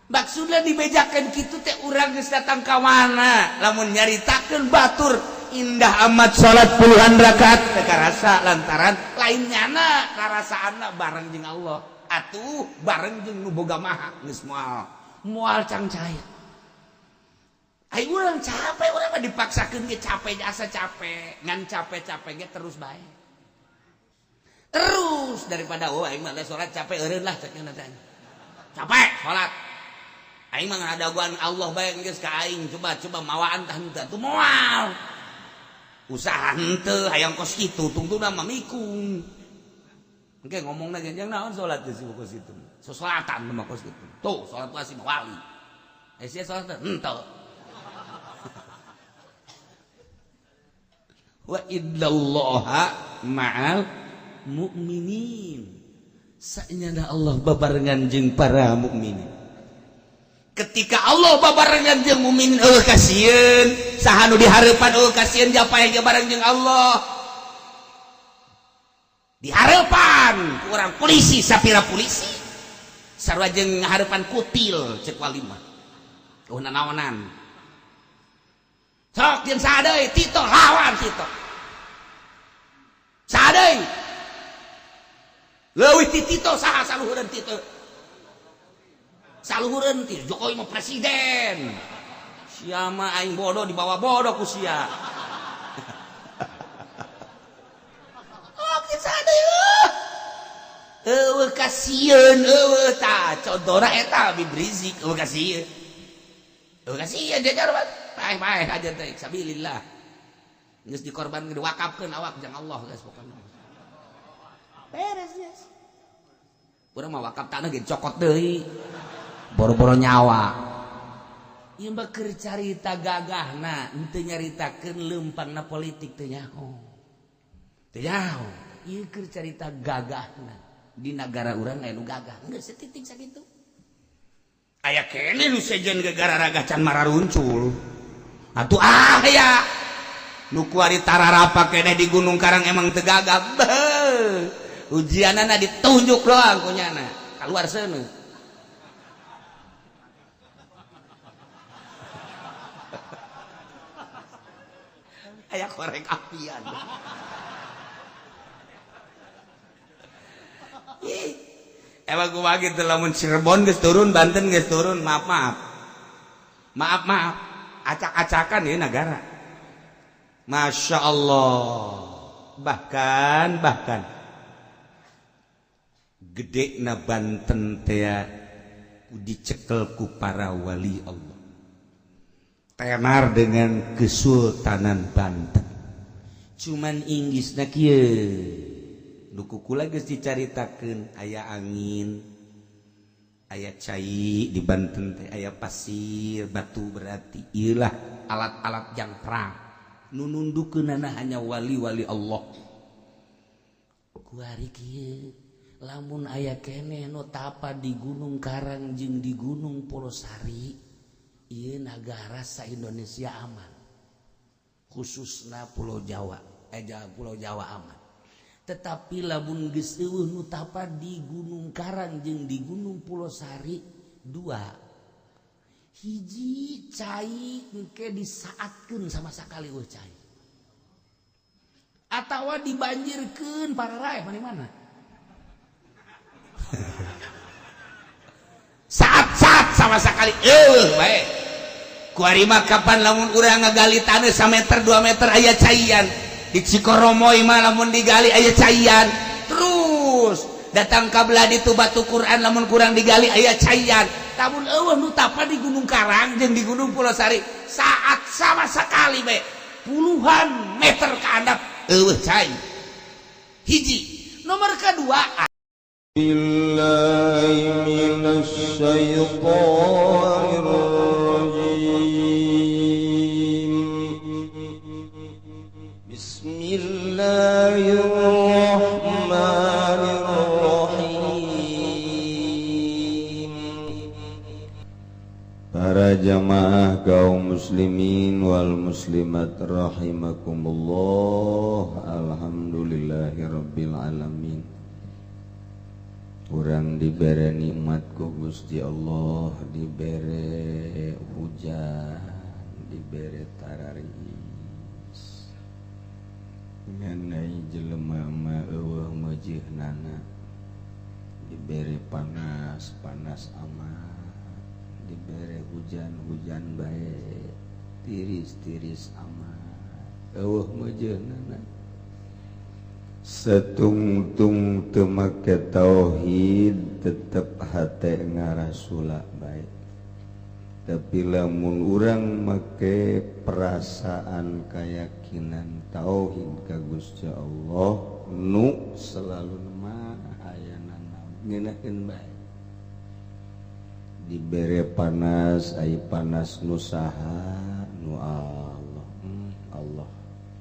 Maksudna dibejakeun kitu teh urang geus datang ka mana lamun nyaritakeun batur indah amat salat puluhan rakaat teu karasa lantaran lain nyana karasaanna bareng jeung Allah atuh bareng jeung nu boga maha geus moal moal cangcaya. Ai urang capek, urang mah dipaksakeun ge capek, asa capek ngan capek-capek ge terus bae terus daripada oh aing mah salat capek eureun lah cek nya teh capek salat aing mah ngadaguan Allah bae geus ka aing coba-coba mawaan tah henteu atuh moal usaha henteu hayang kos kitu tungtungna mah mikung engke ngomongna ge jeung naon salat geus kos kitu sosolatan mah kos kitu tuh salat pasti mah wali eh sia salat henteu wa innallaha ma'al mu'minin saenyana Allah babarengan jeung para mukminin. Ketika Allah babarengan jeung mukminin eueuh kasieun saha nu dihareupan eueuh kasieun japae ge bareng jeung Allah dihareupan ku urang polisi sapira polisi sarua jeung ngahareupan kutil cek wali mah eueuh nanaonan sok jeung saha deui Tito lawan Tito saha deui leuwih ti Tito saha saluhureun Tito saluhureun ti Jokowi mah presiden sia mah aing bodoh dibawa bodoh ku sia oh kieu saha deui eueuh kasieun eueuh tah contona eta Habib Rizik eueuh kasieun eueuh kasieun jajar paeh-paeh aja teh sabilillah geus dikorbankeun diwakafkeun awak jang Allah geus pokona beres geus urang mah wakaf tanah ge cokot deui boro-boro nyawa ieu mah keur carita gagahna henteu nyaritakeun leumpangna politik teu nyaho teu nyaho ieu keur carita gagahna di nagara urang aya nu gagah geus setitik sakitu aya keneh nu sejen gegara-raga can mararuncul atuh ah ya nu kuari tararapa keneh di Gunung Karang emang teu gagah beuh ujianana ditunjuk doang kunyana keluar seuneu aya korek apian ih emang kumaha kitu lamun Cirebon geus turun Banten geus turun maaf maaf maaf maaf acak-acakan ieu nagara Masya Allah bahkan bahkan gede na Banten teh dicekel ku para wali Allah tenar dengan Kesultanan Banten cuman Inggrisna kieu nu kukula geus dicaritakeun aya angin aya cai di Banten teh aya pasir batu berarti ieulah alat-alat jang perang nu nundukeunana hanya wali-wali Allah kuari kieu lamun aya keneh nu tapa di Gunung Karang jeung di Gunung Pulosari ieu nagara sa Indonesia aman khususna Pulau Jawa Pulau Jawa aman tetapi lamun geus eueuh nu tapa di Gunung Karang jeung di Gunung Pulosari dua hiji cai engke disaatkeun sama sakali eueuh cai atawa dibanjirkeun pararaeh mana-mana saat-saat sama sekali bae kuari mah kapan lamun urang ngagali taneuh sameter 2 meter aya caian di Cikoromoy mah lamun digali aya caian terus datang ka belah ditu batu Quran lamun kurang digali aya caian lamun eueuh nu tapa di Gunung Karang jeung di Gunung Pulosari saat sama sekali bae puluhan meter ka handap eueuh cai hiji nomor kedua billahi minasy syaithanir rajim Bismillahirrahmanirrahim. Para jamaah kaum muslimin wal muslimat rahimakumullah. Alhamdulillahirabbil alamin. Urang dibere nikmat ku Gusti Allah, dibere hujan, dibere tararis. Nganai jelema mah eueuh meujeunana, dibere panas, panas amat, dibere hujan, hujan bae, tiris-tiris amat, eueuh meujeunana. Setungtung teu make tauhid tetep hate ngarasula bae. Tapi lamun urang make perasaan keyakinan tauhid ka Gusti Allah nu selalu mah ayana ngeunaheun bae. Dibere panas ai panas nu saha nu Allah. Allah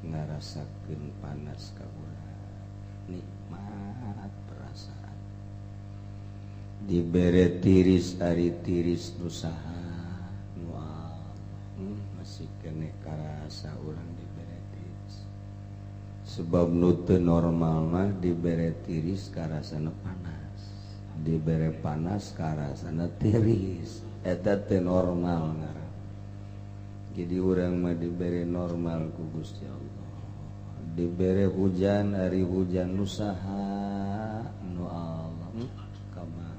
ngarasakeun panas ka urang. Nikmat perasaan. Dibere tiris ari tiris nu saha nu Allah. Masih kene karasa urang dibere tiris. Sebab nu teu normal mah dibere tiris karasana panas, dibere panas karasana tiris, eta teu normal ngaran. Jadi urang mah dibere normal ku Gusti Allah. Dibere hujan ari hujan nu saha nu Allah kama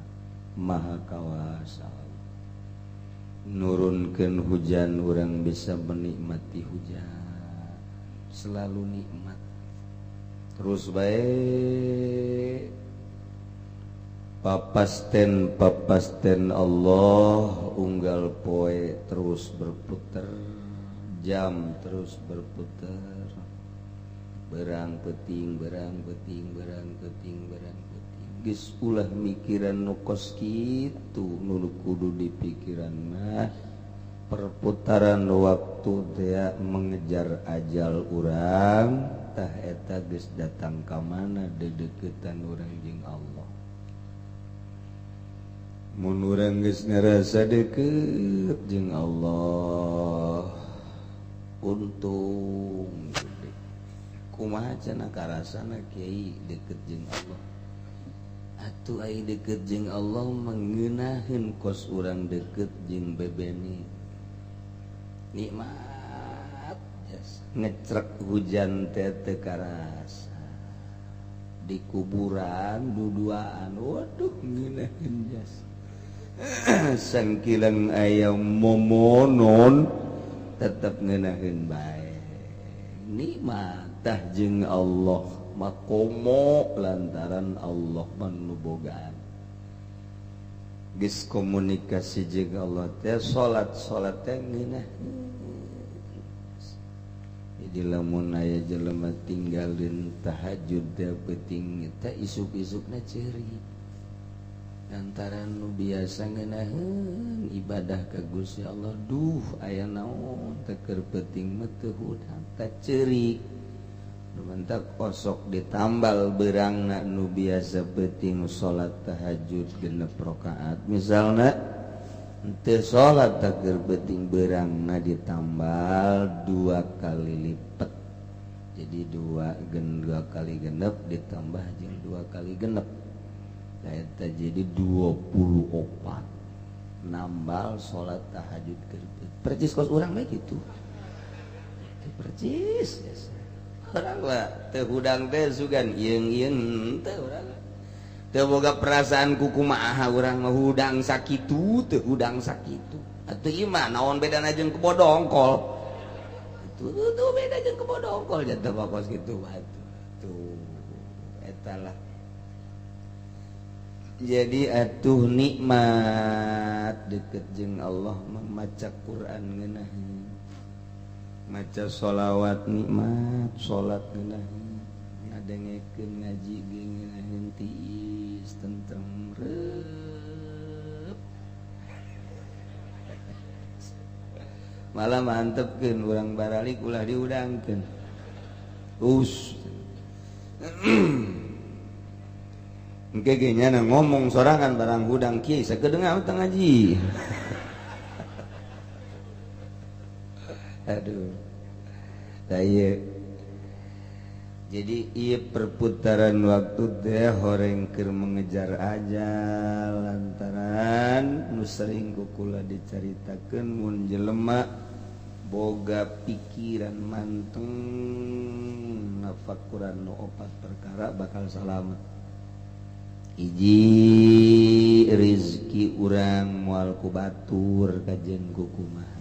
maha kawasa. Nurunkeun hujan urang bisa menikmati hujan, selalu nikmat terus bae. Papasten papasten Allah unggal poe terus berputar, jam terus berputar, berang peting berang peting berang peting berang peting. Geus ulah mikiran nu kos kitu, nu kudu dipikiran mah perputaran waktu teh mengejar ajal urang, tah eta geus datang ka mana dedeukeutan urang jeung Allah. Mun urang geus ngarasa deukeut jeung Allah, untung gede. Kumaha cenah karasana kiai deukeut jeung Allah? Atuh ai deukeut jeung Allah mangeunaheun kos urang deukeut jeung bebeni. Nikmat jas ngecrek hujan teh teu karasa. Di kuburan duduaan, waduh ngeunaheun jas. Sangkilang aya momonon tetep ngeunaheun bae. Nikmat tah jeung Allah makomo lantaran Allah mah nu bogaan. Geus komunikasi jeung Allah teh salat-salat teh ngeunaheun. Jadi lamun aya jelema tinggalin tahajud teh peuting teh isuk-isukna ceurik. Lantaran nu biasa ngeunaheun ibadah ka Gusti Allah, duh aya naon teh keur peuting mah teu hudang teh ceurik. Mantak osok ditambal berangna nu biasa peuting salat tahajud 6 rakaat misalna teu salat teh keur peuting berangna ditambal 2 kali lipat. Jadi 2 kali genep ditambah jeung 2 kali genep. Eta jadi 24 nambal salat tahajud keur percis kos urang mah kitu. Percis biasa. Urang mah teu hudang teh sugan ieung-ieung teu urang. Teu boga perasaan kukumaha urang mah hudang sakitu teu hudang sakitu. Atuh ieu mah naon bedana jeung kebo dongkol. Tuh tuh beda jeung kebo dongkol jatuh kos kitu atuh. Tuh eta lah. Jadi atuh nikmat deket jeung Allah mah maca Quran ngeunaheun, maca sholawat nikmat, salat ngeunaheun, ngadengekeun ngaji ge ngeunaheun tiis tentrem reup. Malah mantepkeun urang baralik ulah diudangkeun. Us. Engke ge nyana ngomong sorangan barang hudang kiai sakedeung teu ngaji. Aduh. Tah ieu. Jadi ieu perputaran waktu teh horeng keur mengejar ajal lantaran nu sering ku kula dicaritakeun mun jelema boga pikiran manteng nafakuran nu opat perkara bakal salamet. Hiji rizki urang moal ku batur kajen ku kumaha.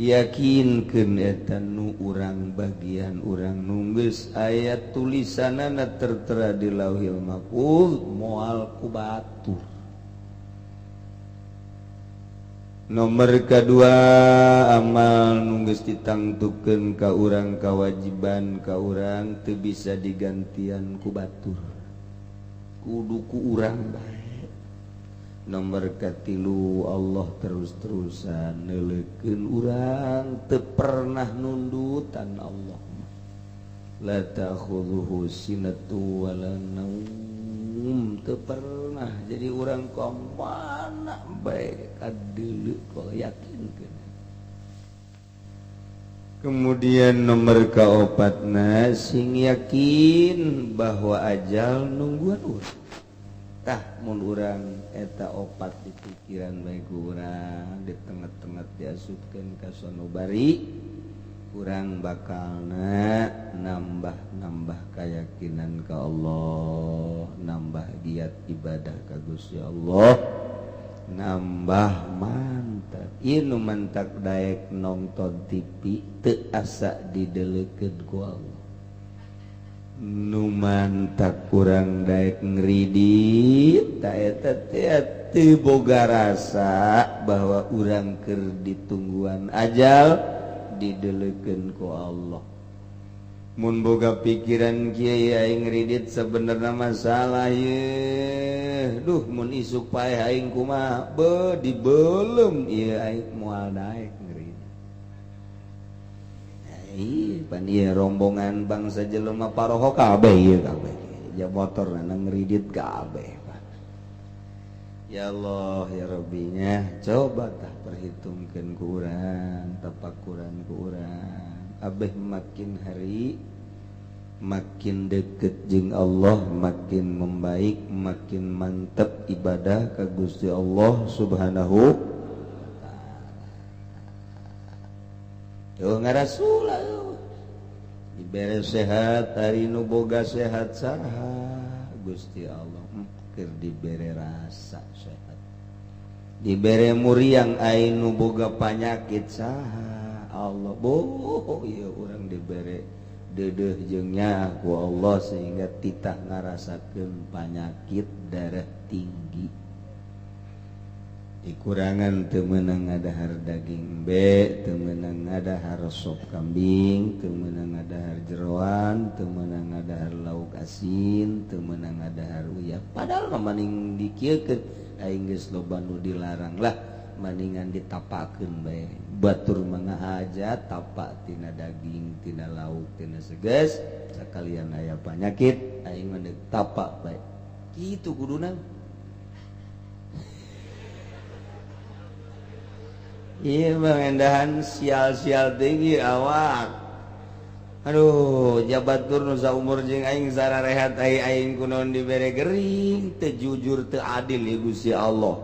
Yakinkeun eta nu urang bagian urang nunggeus aya tulisanana tertera di Lauhil Mahfuz moal ku batur. Nomor kedua amal nunggeus ditangtukeun ka urang kawajiban ka urang teu bisa digantian ku batur. Kudu ku urang bae. Nomor katilu Allah terus-terusan neuleukeun urang teu pernah nundutan Allah. La ta'khudhuhu sinatu wala naum, teu pernah jadi urang ka mana bae kadeuleu kok yakinkeun. Kemudian nomor kaopatna sing yakin bahwa ajal nungguan urang. Tah mun urang eta opat di pikiran bae urang di tengah-tengah diasupkeun ka sanubari urang bakalna nambah-nambah keyakinan ka Allah, nambah giat ibadah ka Gusti Allah, nambah mantap. Ieu nu mantak daek nonton TV teu asa dideleukeun ku Allah. Nu mantak kurang daek ngridit ta eta teh teu boga rasa bahwa urang keur ditungguan ajal dideleukeun ku Allah. Mun boga pikiran kieu aing ngridit sebenarnya masalah ye. Duh mun isuk paeh aing kumaha be dibeuleum ieu aing moal daek ngridit. Ih, pan ieu rombongan bangsa jelema paroho kabeh ieu kabeh. Ja motor na ngridit kabeh. Ya Allah ya Rabbinya, coba tah perhitungkeun ku urang, tapakuran ku urang. Abeh makin hari makin deket jeung Allah, makin membaik, makin mantep ibadah ka Gusti Allah Subhanahu wa taala. Tuh ngarasula dibere sehat ari nu boga sehat saha Gusti Allah keur dibere rasa sehat, dibere muriang ai nu boga panyakit saha Allah. Boh ieu urang dibere deudeuh jeung nyaah ku Allah sehingga titah ngarasakeun panyakit darah tinggi. Dikurangan teu meunang ngadahar daging B, teu meunang ngadahar sop kambing, teu meunang ngadahar jeroan, teu meunang ngadahar lauk asin, teu meunang ngadahar uyah. Padahal mah maning dikieukeun aing geus loba nu dilarang lah, maningan ditapakeun bae. Batur mah ngahaja tapak tina daging, tina lauk, tina seges, sakalian aya panyakit aing mah deuk tapak bae. Kitu kuduna. Iya mengendahan sial-sial tinggi awak. Aduh, jabat tur nu saumur jeung aing sararehat aing kunaon dibere gering, teu jujur teu adil ya Gusti Allah.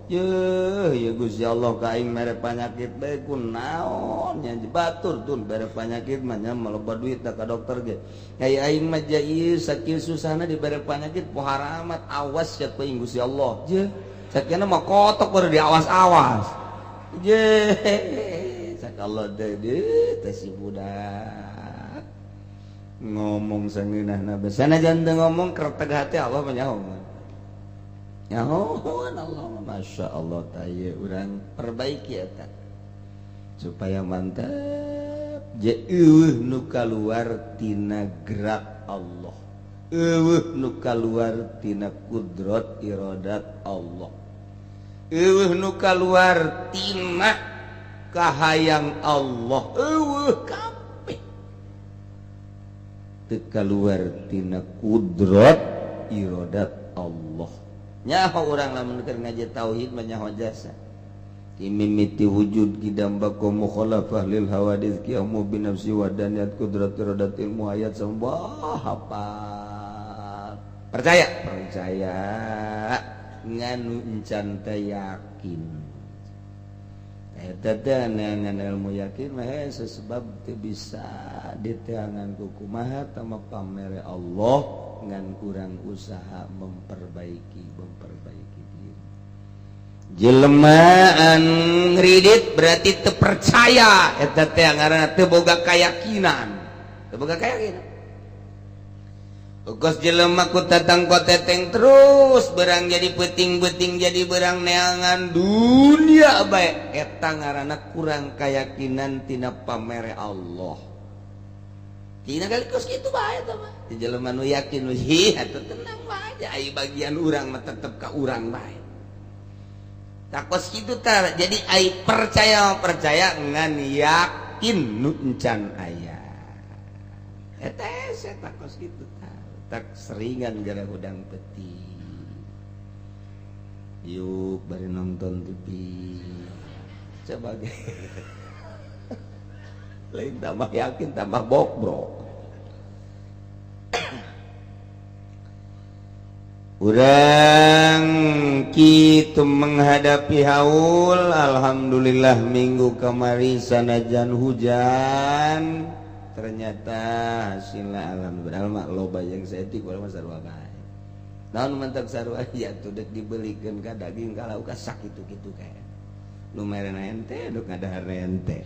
Yeuh, ya Gusti Allah ka aing mere panyakit bae kunaon nya batur tun bere panyakit mah nya maloba duit da ka dokter ge. Ai aing mah ieu sakieu susahna dibere panyakit pohara amat awas sia ku aing Gusti Allah. Jeuh, sakieu mah kotok baru diawas-awas. Je, sakalo dede teh si budak ngomong sangeunahna sanajan teu ngomong kerteg hati Allah mah nyaho. Nyahoan Allah Masya Allah tah ieu urang perbaiki eta supaya mantap. Je eueuh nu kaluar tina gerak Allah, eueuh nu kaluar tina kudrat iradat Allah, eueuh nu kaluar tina kahayang Allah, eueuh kabeh teu kaluar tina kudrat iradat Allah. Nyaho urang lamun keur ngaji tauhid mah nyaho jasa. Mimiti wujud qidam baqa mukhalafah lil hawadits qiyamu bi nafsi wa daniyat qudrat iradat ilmu hayat semua hafal. Percaya? Percaya. Nganu encan teh yakin. Eta teh ngan ilmu yakin mah sebab teu bisa diteangan ku kumaha tama pamere Allah ngan kurang usaha memperbaiki diri. Jelema ngridit berarti teu percaya eta teh ngaranna teu boga keyakinan. Teu boga keyakinan. Kos jelema ku tatang koteteng terus berang jadi peuting-peuting jadi berang neangan dunia bae eta ngaranna kurang keyakinan tina pamere Allah. Tina kali kos kitu bae eta mah. Di jelema nu yakin hi atuh tenang bae ai bagian urang mah tetep ka urang bae. Takos kitu tah jadi ai percaya ngan yakin nu encan aya. Eta eta kos kitu tah. Tak seringan gara udang peti. Yuk bari nonton TV. Coba ge. Lain tambah yakin tambah bokbro. Urang kitu menghadapi haul, alhamdulillah minggu kamari sanajan hujan ternyata hasilna alhamdulillah mah loba yang saeutik urang mah sarua bae. Naon mentak sarua ya tuh dek dibelikeun ka daging ka lauk ka sakitu-kitu kae. Nu merena ente duk ngadahar ente.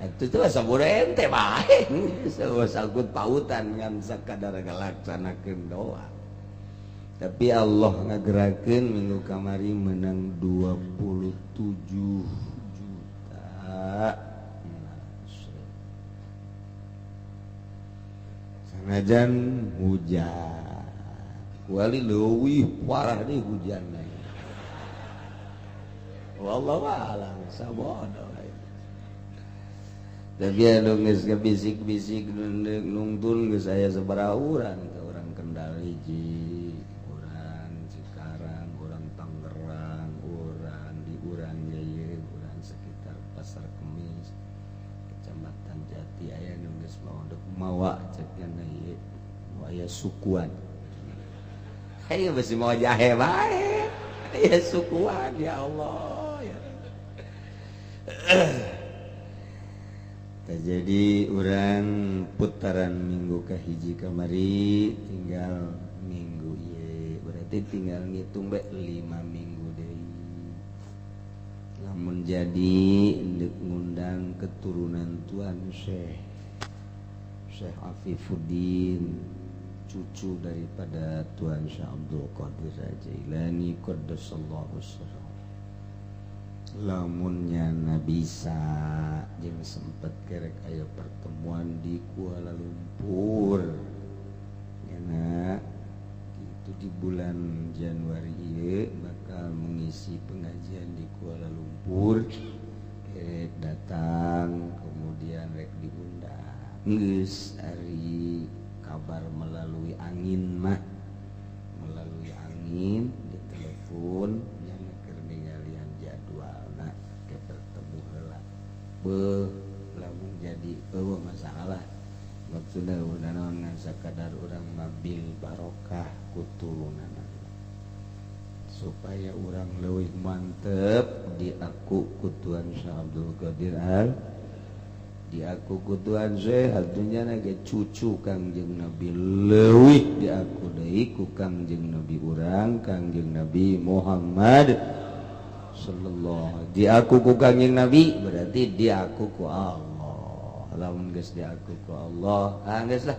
Atuh teh sabura ente bae. Sangkut pautan ngan sakadar ngalaksanakeun doa. Tapi Allah ngagerakeun minggu kamari menang 27 juta. Sanajan hujan. Wali leuwih parah deui hujan. Wallahu a'lam sabodo. Tapi anu geus bisik-bisik nungtun geus aya sabaraha urang teh urang Kendal hiji, urang Cikarang, urang Tangerang, urang di urang ieu, urang sekitar Pasar Kemis, Kecamatan Jati aya nu geus mawa mawa cek nya ieu, aya sukuan. Hayu besi mawa jahe bae. Aya sukuan ya Allah ya. Jadi urang putaran minggu kahiji kamari tinggal minggu ieu berarti tinggal ngitung bae 5 minggu deui. Lamun jadi endek ngundang keturunan Tuan Syekh Syekh Afifuddin, cucu daripada Tuan Syekh Abdul Qadir Jailani qaddasallahu sirrah. Lamunnya na bisa jeung sempet kerek aya pertemuan di Kuala Lumpur nyana itu di bulan Januari ieu bakal mengisi pengajian di Kuala Lumpur kerek datang kemudian rek diundang geus ari kabar melalui angin mah melalui angin di telepon lamun jadi eueuh masalah maksudna naon ngan sakadar urang mabil barokah kuturunanna supaya urang leuwih mantep diaku ku Tuan Syekh Abdul Qadir Al diaku ku Tuan Syekh artinya ge cucu Kangjeng Nabi leuwih diaku deui ku Kangjeng Nabi urang Kangjeng Nabi Muhammad sallallahu diaku ku Kangjeng Nabi berarti diaku ku Allah. Lamun geus diaku ku Allah, ah geus lah.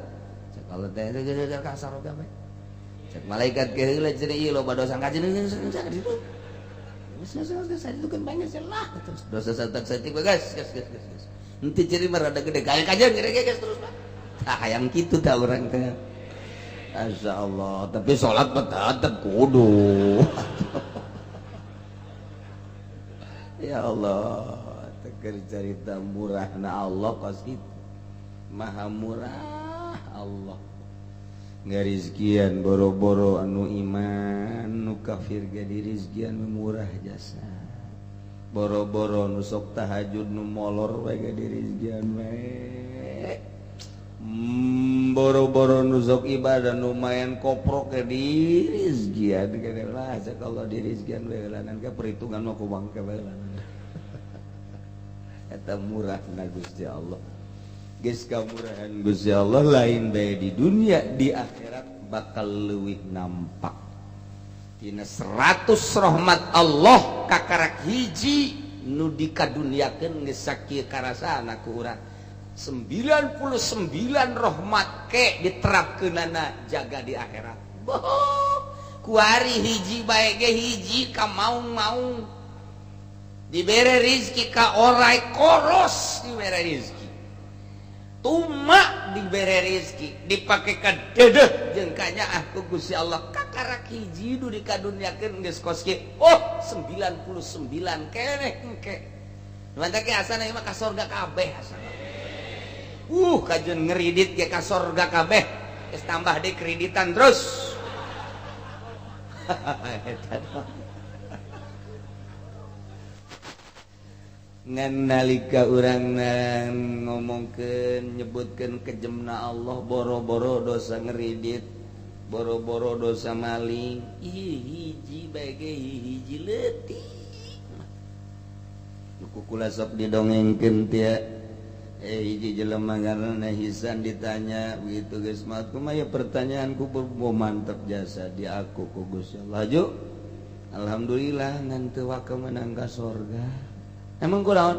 Cek Allah teh kasar oge bae. Cek malaikat ge heula cenah ieu loba dosa kajeun geus ditu. Geus geus geus ditukeun bae geus lah terus dosa satak saeutik bae geus geus geus geus. Henteu ciri mah rada gede kaya kajeun gede geus terus mah. Tah hayang kitu tah urang teh. Masyaallah, tapi salat mah tetep kudu. Ya Allah, teker cerita murah na Allah kos gitu. Maha murah Allah. Ngarizkian boro-boro anu iman, nu kafir ge dirizkian murah jasa. Boro-boro nu sok tahajud nu molor we ge dirizkian we. Boro-boro nu sok ibadah nu main koprok ge dirizkian kene lah cek Allah dirizkian we lanan ka perhitungan mah kumaha ke we lanan. Eta murah na Gusti Allah. Geus kamurahan Gusti Allah lain bae di dunia, di akhirat bakal leuwih nampak. Tina 100 rahmat Allah kakarak hiji nu dikaduniakeun geus sakieu karasana ku urang. 99 rahmat ke diterapkeunana jaga di akhirat. Boh, kuari hiji bae ge hiji ka maung-maung. Dibere rizki ka orai koros dibere rizki. Tuma dibere rizki dipake ka dedeh jeung kanyaah ku Gusti Allah kakarak hiji nu dikaduniakeun geus kos kieu. Oh, 99 keneh engke. Mantap ge asana ieu mah ka sorga kabeh asana. Kajeun ngeridit ge ka sorga kabeh. Geus tambah deui kreditan terus. Eta ngan nalika urang ngomongkeun nyebutkeun kejemna Allah boro-boro dosa ngeridit, boro-boro dosa maling, ih hiji bae ge hiji leutik. Nu kukula sok didongengkeun teh hiji jelema ngaranna Hisan ditanya begitu geus maot kumaha ya pertanyaan kubur mantap jasa di aku ku Gusti Allah. Laju alhamdulillah ngan teu waka menang ka sorga. Emang kulaon?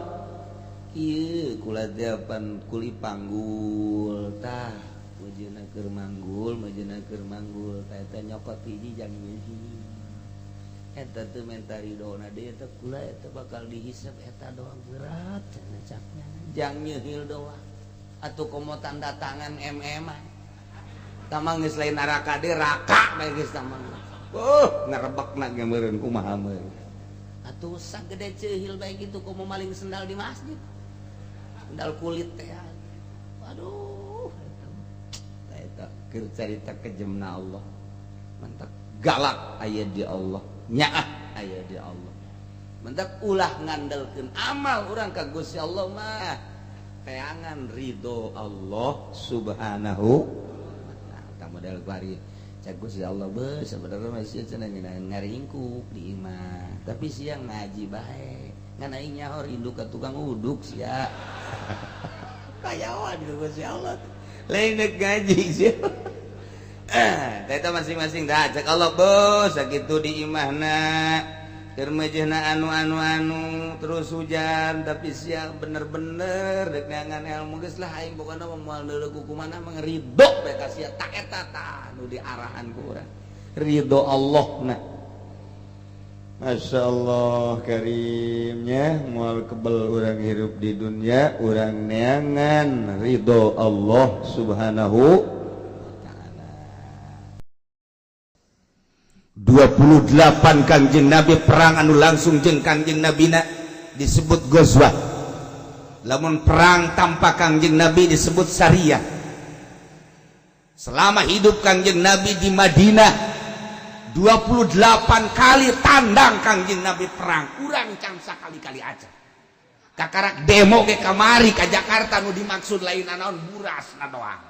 Ieu kula teh pan kuli panggul tah meujeuna keur manggul, meujeuna keur manggul tah eta nyokot hiji jang hiji. Eta teu menta ridona deui eta kula eta bakal dihisab eta doang berat cenah caknya. Jang nyeuhil doang. Atuh komo tanda tangan MM-an. Tamang geus lain neraka deui raka bae geus tamang. Ngerebekna ge meureun kumaha meureun. Atuh sagede ceuhil bae gitu komo maling sendal di masjid. Sendal kulit teh. Waduh, eta eta keur carita kejemna Allah. Mantap galak aya di Allah, nyaah aya di Allah. Mantap ulah ngandelkeun amal urang ka Gusti Allah mah. Teangan ridho Allah Subhanahu wa ta'ala. Model bari cak Gusti Allah beuh sebenarnya masih cenah ngaringkuk di imah tapi siang ngaji bae ngan aing nyaho rindu ka tukang uduk sia kayawan ku Gusti Allah lain deuk ngaji sia eta masing-masing dah cak Allah beuh sakitu di imahna keur meujeuhna anu-anu-anu terus hujan tapi siang bener-bener deuk neangan ilmu geus lah aing pokona mah moal deuleu kukumana mah ridho bae ka sia tak eta tah nu diarahan ku urang ridho Allah nah Masya Allah karimnya moal kebel urang hirup di dunia urang neangan ridho Allah Subhanahu 28 Kangjeng Nabi perang anu langsung jeung Kangjeng Nabina disebut Ghazwah. Lamun perang tanpa Kangjeng Nabi disebut Sariyah. Selama hidup Kangjeng Nabi di Madinah 28 kali tandang Kangjeng Nabi perang, urang can sakali-kali aja. Kakarak demo ke kamari ka Jakarta nu dimaksud lain naon buras na doang.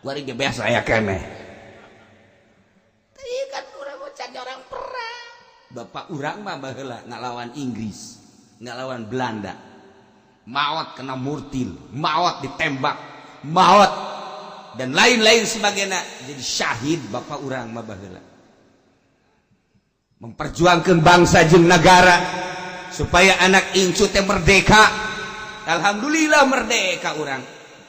Kuari ge biasa aya keneh. Iya kan urang mau cari orang perang. Bapak urang mah baheula ngalawan Inggris, ngalawan Belanda. Maot kena murtil, maot ditembak, maot dan lain-lain sebagainya. Jadi syahid bapak urang mah baheula. Memperjuangkan bangsa jeung negara supaya anak incu teh merdeka. Alhamdulillah merdeka urang.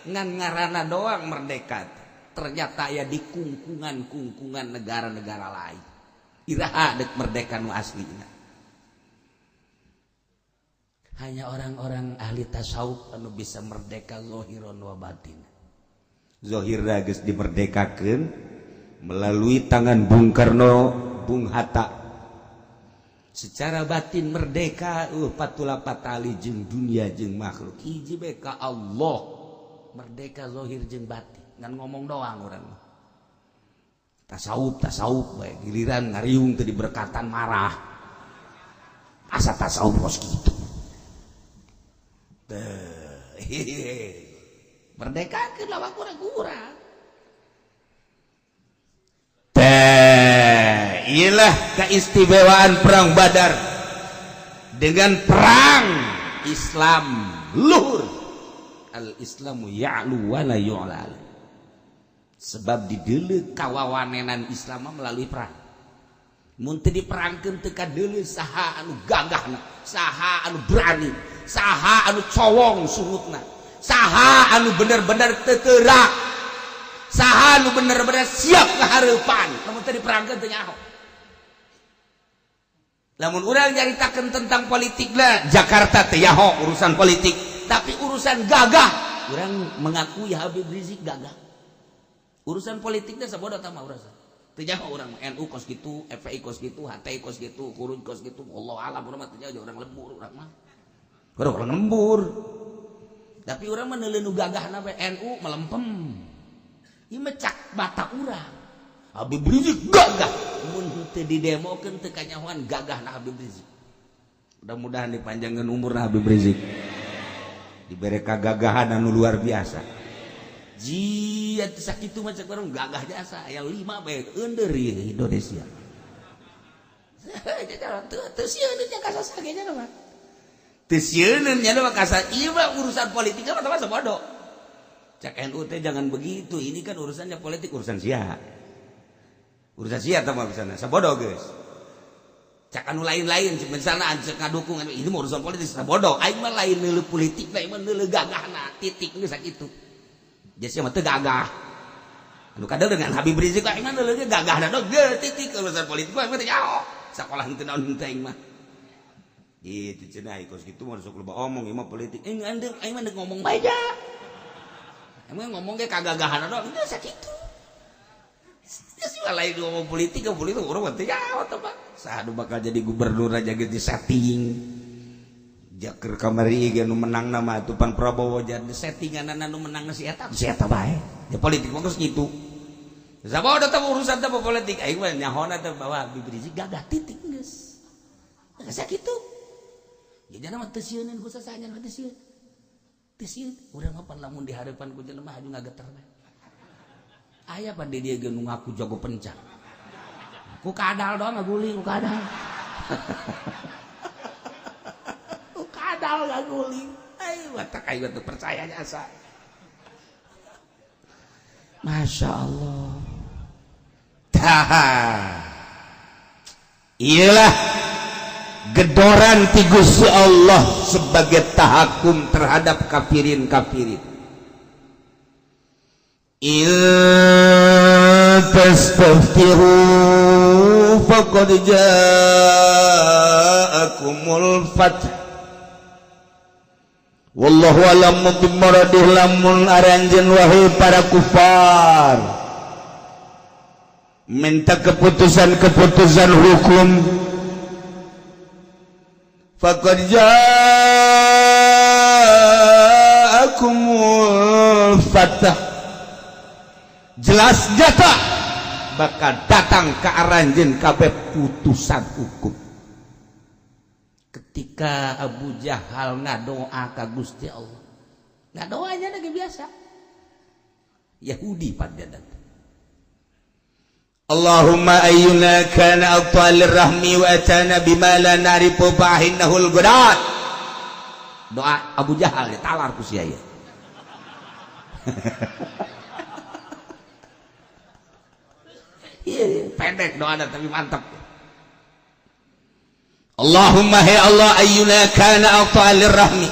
Ngan ngaranna doang merdeka. Ternyata ya di kungkungan-kungkungan negara-negara lain. Iraha dek merdeka nu aslina. Hanya orang-orang ahli tasawuf anu bisa merdeka zahiron wa batin. Zahirna geus dimerdekakeun melalui tangan Bung Karno, Bung Hatta. Secara batin merdeka patula patali jeung dunia jeung makhluk. Hiji bae ka Allah. Merdeka zahir jeung batin. Ngan ngomong doang orang mah. Tasawuf tasawuf bae giliran ngariung teu diberkatan marah. Asa tasawuf kos kitu. Merdekakeun lawan kurang-kurang. Teh, iyalah keistimewaan perang Badar dengan perang Islam luhur. Al Islamu ya'lu wa la yu'la. Sebab dideuleu kawawanenan Islam melalui perang. Mun teu diperangkeun teu kadeuleu saha anu gagahna, saha anu berani, saha anu cowong sungutna, saha anu bener-bener teu, saha anu bener-bener siap kehareupan. Lamun teu diperangkeun teu nyaho. Lamun urang nyaritakeun tentang politik lah, Jakarta teu nyaho urusan politik, tapi urusan gagah urang mengakui Habib Rizik gagah. Urusan politiknya sabodo tah mah urusan. Teu nyaho urang NU kos kitu, FPI kos kitu, HTI kos kitu, Khuruj kos kitu, Allah alam urang mah teu nyaho, urang lembur urang mah. Urang lembur. Tapi urang mah neuleuh nu gagahna bae. NU melempem. Ieu mah cak mata urang. Habib Rizik gagah. Mun teu didemokeun teu kanyahoan gagahna Habib Rizik. Mudah-mudahan dipanjangkeun umurna Habib Rizik. Dibere kagagahan anu luar biasa. Jia sakitu mah cek urang gagah jasa aya 5 bae eundeur ieu Indonesia. Teu sieun nya kasasa ge nya mah. Teu sieun nya mah kasar ieu mah urusan politik mah mah bodoh. Cak NU teh jangan begitu, ini kan urusannya politik, urusan sia. Urusan sia tah mah urusanna sabodo geus. Cak anu lain-lain misalnya cek ngadukung ini mah urusan politik sabodo. Aing mah lain neuleuh politik, aing mah neuleuh gagahna, titik geus sakitu. Jadi mah teu gagah. Anu kadang dengan Habib Rizik aing mah neuleuh gagahna dog geus titik, urusan politik mah teu nyaho. Sakolah henteu naon henteu aing mah. Itu cenah kos kitu mah sok loba omong ieu mah politik. Eh ngandeu aing mah ngomong bae ja. Emang ngomong ge kagagahan dong geus sakitu. Geus lain ngomong politik ke politik urang mah teu nyaho teh Pak. Saha nu bakal jadi gubernur aja geus disetting. Jaker kamari ge nu menang nama atuh pan Prabowo, jadi settingan anu menang si eta, si eta bae. Ya politik mah geus kitu. Sabodo teh urusan teh politik aing mah nyahona teh bahwa Habib Rizik gagah, titik geus. Geus sakitu. Jadi mah teu sieuneun ku sasanya mah teu sieun. Teu sieun. Urang mah pan lamun di hareupan ku jelema haju ngageter bae. Aya pan di dieu ge nu ngaku jago pencak. Ku kadal doang ngaguling, ku kadal. Ku kadal ngaguling. Ayo batak aing teu percaya jasa. Masya Allah. Tah. Iyalah gedoran ti Gusti Allah sebagai tahakum terhadap kafirin-kafirin. In tastaftihu faqad ja'akumul fath. Wallahu a'lamu bimuradih. Lamun aranjeun wahai para kufar minta keputusan-keputusan hukum, faqad ja'akumul fath, jelas nyata bakal datang ke aranjeun kabeh putusan hukum. Ketika Abu Jahal ngadoa ka Gusti Allah, ngadoanya lagi biasa Yahudi pada datang, Allahumma ayyuna kana aqta lirrahmi wa atana bima la na'rifu fa'innahul gudat. Doa Abu Jahal ditalar ku sia ieu. Iya, pendek doa tapi mantap. Allahumma he Allah, ayyuna kana aqta lirrahmi,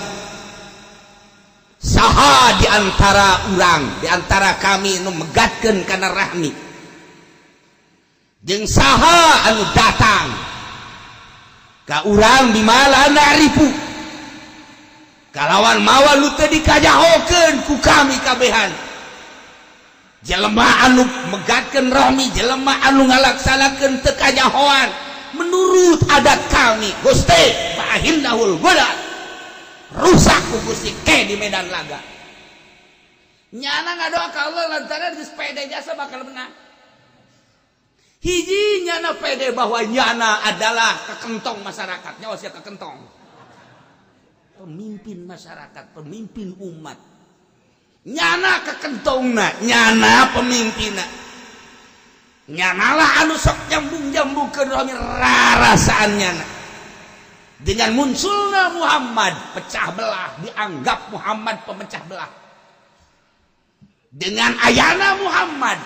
saha di antara urang, di antara kami nu megatkeun kana rahmi, jeung saha anu datang ka urang bimala na'rifu, kalawan mawa nu teu dikajahokeun ku kami kabehan. Jelema anu megatkeun rahmi, jelema anu ngalaksanakeun teu kajahoan menurut adat kami, Gusti, fa'ahinnahul gulat, rusak ku Gusti ke di medan laga. Nyana ngadoa ka Allah lantaran geus pede jasa bakal menang. Hiji, nyana pede bahwa nyana adalah kekentong masyarakat. Nyawa sia kekentong, pemimpin masyarakat, pemimpin umat. Nyana kekentongna, nyana pemimpinna, nyanalah anu sok nyambung-nyambung ke rarasaan nyana. Dengan munculnya Muhammad, pecah belah, dianggap Muhammad pemecah belah. Dengan ayana Muhammad,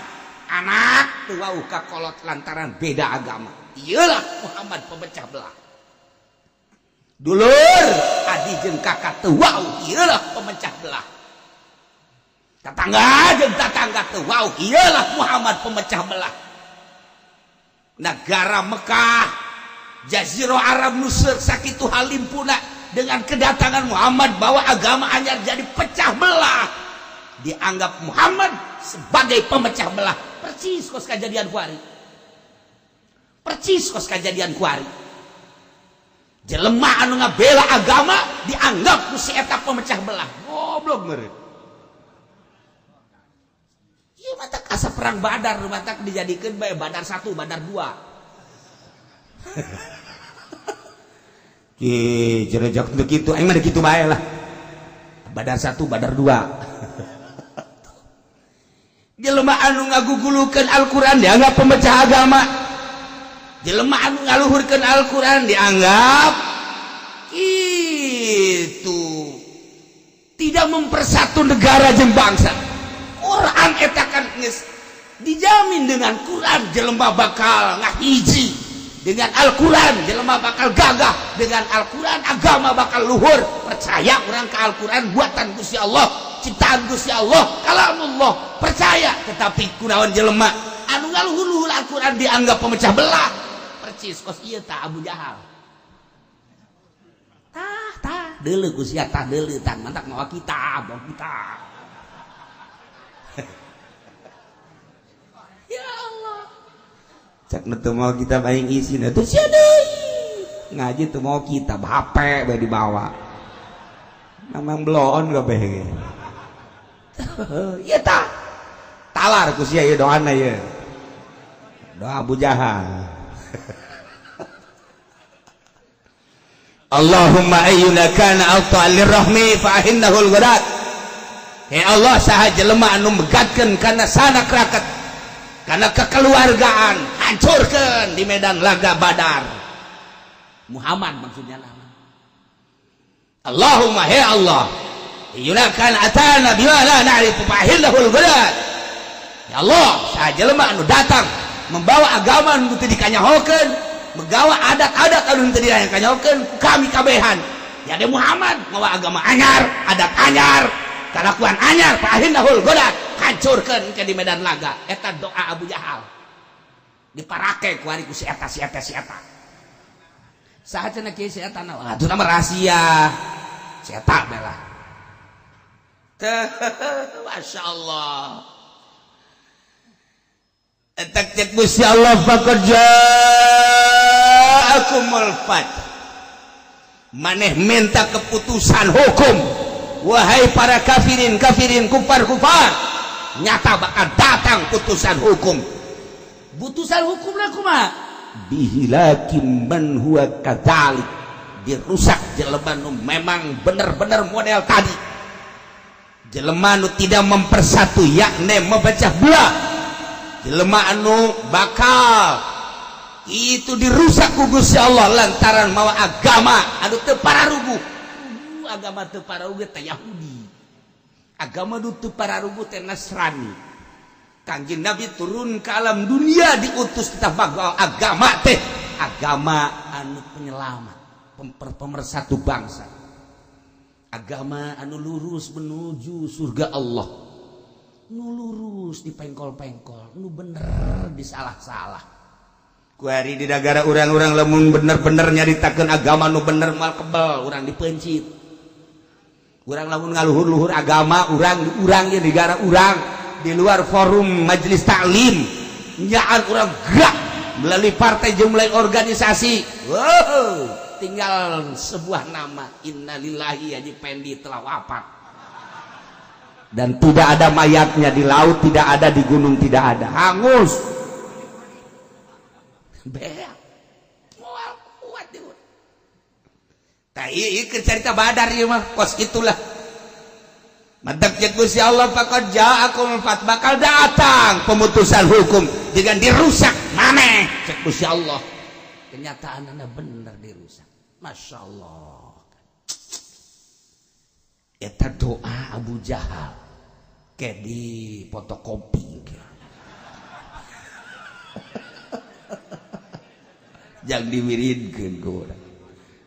anak tua kolot lantaran beda agama, iyalah Muhammad pemecah belah. Dulur, adi jeung kakak teu wawuh, iyalah pemecah belah. Tetangga jeung tetangga teu wawuh, iyalah Muhammad pemecah belah. Negara Mekah, Jazirah Arab Nusir sakitu halimpuna, dengan kedatangan Muhammad bawa agama anyar jadi pecah belah, dianggap Muhammad sebagai pemecah belah. Persis kos kejadian kuari, persis kos kejadian kuari. Jelema anu ngabela agama dianggap ku si eta pemecah belah. Goblok meureun. Ieu matak asa perang Badar matak dijadikeun bae Badar 1, Badar 2. Ih, jerejak teu kitu, aing mah kitu bae lah. Badar 1, Badar 2. Jelema anu ngagugulukeun Al-Qur'an dianggap pemecah agama. Jelema anu ngaluhurkeun Al-Qur'an dianggap itu tidak mempersatu negara jeung bangsa. Quran eta kan geus dijamin, dengan Quran jelema bakal ngahiji, dengan Al-Quran jelema bakal gagah, dengan Al-Quran agama bakal luhur. Percaya orang ke Al-Quran, buatan Gusti Allah, ciptaan Gusti Allah, kalamullah, percaya. Tetapi kunaon jelema anu ngaluhur-luhur Al-Quran dianggap pemecah belah? Percis kos ieu tah, Abu Jahal. Tah, tah deuleu ku sia, tah deuleu, tah mantak mawa kitab, mawa kitab. Ya Allah, cak nu teu mawa kitab aing isin atuh. Sia deui ngaji teu mawa kitab, HP bae dibawa, memang bloon kabeh ge. Ieu tah talar ku sia ieu doana, ieu doa Abu Jahal. Allahumma ayyuna kana aqta lirrahmi fa ahinnahul ghadat. He Allah, saha jelema anu megatkeun kana sanak raket, karena kekeluargaan, hancurkan di medan laga Badar. Muhammad maksudnya nama. Allahumma, he Allah, ayyuna kana atana bima la na'rifu fa ahillahul ghadat. Ya Allah, saha jelema anu datang membawa agama anu teu dikanyahokeun, megawa adat-adat anu teu dikanyahokeun kami kabehan, ya de Muhammad mawa agama anyar, adat anyar, kalakuan anyar, fa ahillahul ghadat, hancurkan ke di medan laga. Eta doa Abu Jahal diparake ku ari ku si eta, si eta, si eta. Saha cenah kieu si eta? Na atuh nama rahasia si eta bela. Masya Allah. Eta cek Gusti Allah, faqad ja'akumul fath. Maneh minta keputusan hukum, wahai para kafirin, kafirin, kufar, kufar, nyata bakal datang putusan hukum. Putusan hukum kumaha? Bihilakim man huwa kadzalik, dirusak jelema nu memang bener-bener model tadi, jelema nu tidak mempersatu, yakni memecah belah, jelema anu bakal itu dirusak ku Gusti Allah lantaran mawa agama anu teu pararuguh. Agama teu pararuguh teh Yahudi, agama nu teu pararuguh teh Nasrani. Kanjeng Nabi turun ke alam dunia diutus kita bawa agama teh agama anu penyelamat, pemersatu bangsa, agama anu lurus menuju surga Allah. Nu lurus di pengkol-pengkol, nu bener di salah-salah. Kuari di negara orang-orang lamun bener-bener nyaritakeun agama nu bener moal kebel urang dipencit. Urang lamun ngaluhur-luhur agama urang, urang di negara urang, di luar forum majelis taklim, nyaan urang gerak melalui partai jeung melalui organisasi, wow, tinggal sebuah nama, innalillahi, Haji Pendi telah wafat, dan tidak ada mayatnya di laut, tidak ada di gunung, tidak ada, hangus. Beak. Moal kuat di urang. Tah, ieu ieu carita Badar ieu mah kos itulah. Matak cek Gusti Allah, faqad ja'akum fat, bakal datang pemutusan hukum dengan dirusak maneh, cek Gusti Allah. Kenyataan bener dirusak. Masya Allah. Eta doa Abu Jahal kayak di fotokopi jangan diwiridkeun ku urang.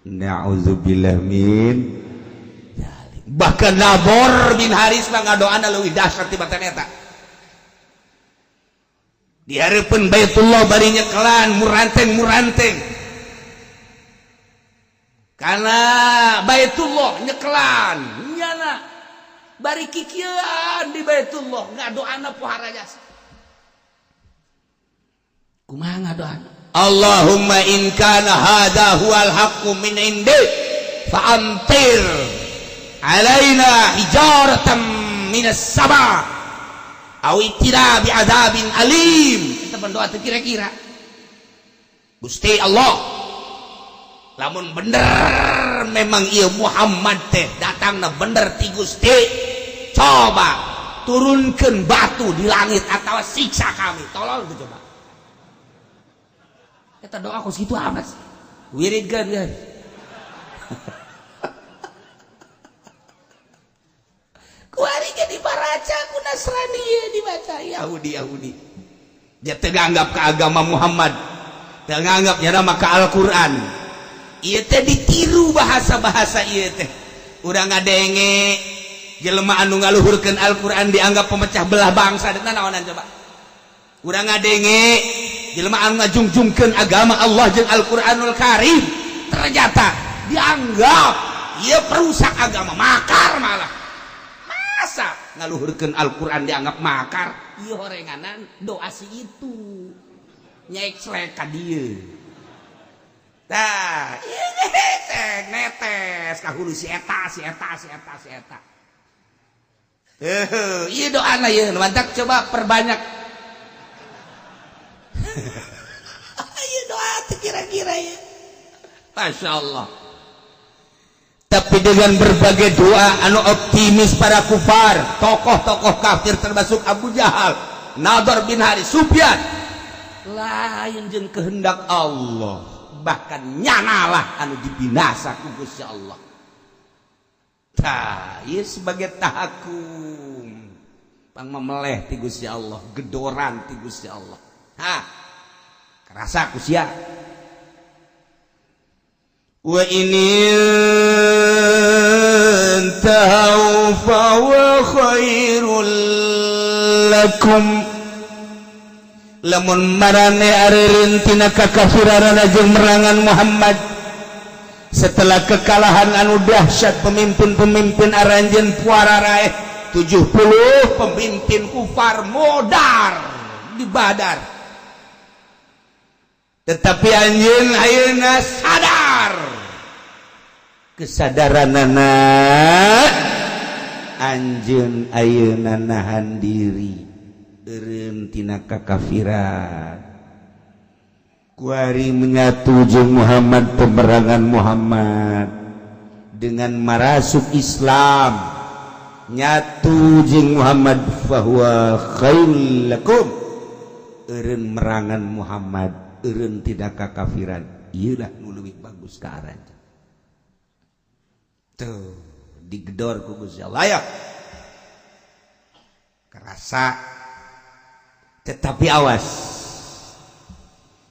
Na'udzubillah min. Bahkan Nabor bin Haris mah ngadoana leuwih dahsyat tibatan eta. Di hareupeun Baitullah bari nyekelan muranteng-muranteng. Karena Baitullah nyekelan nyana bari kikieuan di Baitullah ngadoana pohara jasa. Kumaha ngadoana? Allahumma in kana hadza huwal haqqu min indik fa amtir alaina hijaratan minas sama aw itina bi'adzabin alim. Kita berdoa teu kira-kira. Gusti Allah, lamun bener memang ieu Muhammad teh datangna bener ti Gusti, coba turunkeun batu di langit atau siksa kami. Tolol tuh coba. Eta doa kos kitu amat sih. Wiridkeun kan. Kuari ge dibaraca ku Nasrani ieu dibaca Yahudi Yahudi. Dia teu nganggap ke agama Muhammad, teu nganggap nya mah ka Al-Qur'an. Ieu teh ditiru bahasa-bahasa ieu teh. Urang ngadenge jelema anu ngaluhurkeun Al-Qur'an dianggap pemecah belah bangsa, eta naonan coba. Urang ngadenge jelema anu ngajungjungkeun agama Allah jeung Al-Qur'anul Karim ternyata dianggap ieu perusak agama, makar malah. Masa ngaluhurkeun Al-Qur'an dianggap makar? Ieu horenganan doa si itu. Nyeklek ka dieu. Tah, ieu teh netes ka hulu si eta, si eta, si eta, si eta. Ieu doana ieu, mantak coba perbanyak. Ieu doa teh kira-kira ieu. Masya Allah. Tapi dengan berbagai doa anu optimis para kufar, tokoh-tokoh kafir termasuk Abu Jahal, Nador bin Haris, Sufyan, lain jeung kehendak Allah, bahkan nyanalah anu dibinasa ku Gusti Allah. Tah, ieu sebagai tahakum, pang memeleh ti Gusti Allah, gedoran ti Gusti Allah. Hah, kerasa ku sia. Wa ini tahu fa khairul lakum, lamun marane areureun tina kakafirarana jeung merangan Muhammad setelah kekalahan anu dahsyat, pemimpin-pemimpin aranjeun puara raeh 70 pemimpin kufar modar di Badar, tetapi anjeun ayeuna sadar, kesadaranana anjeun ayeuna nahan diri eureun tina kakafiran, kuari menyatu jeung Muhammad, pemerangan Muhammad dengan marasuk Islam nyatu jeung Muhammad, fahuwa khairul lakum, eureun merangan Muhammad, eureun tidak kakafiran, ieu lah nu leuwih bagus ka aranjeun. Tuh digedor ku Gusti Allah ya kerasa, tetapi awas,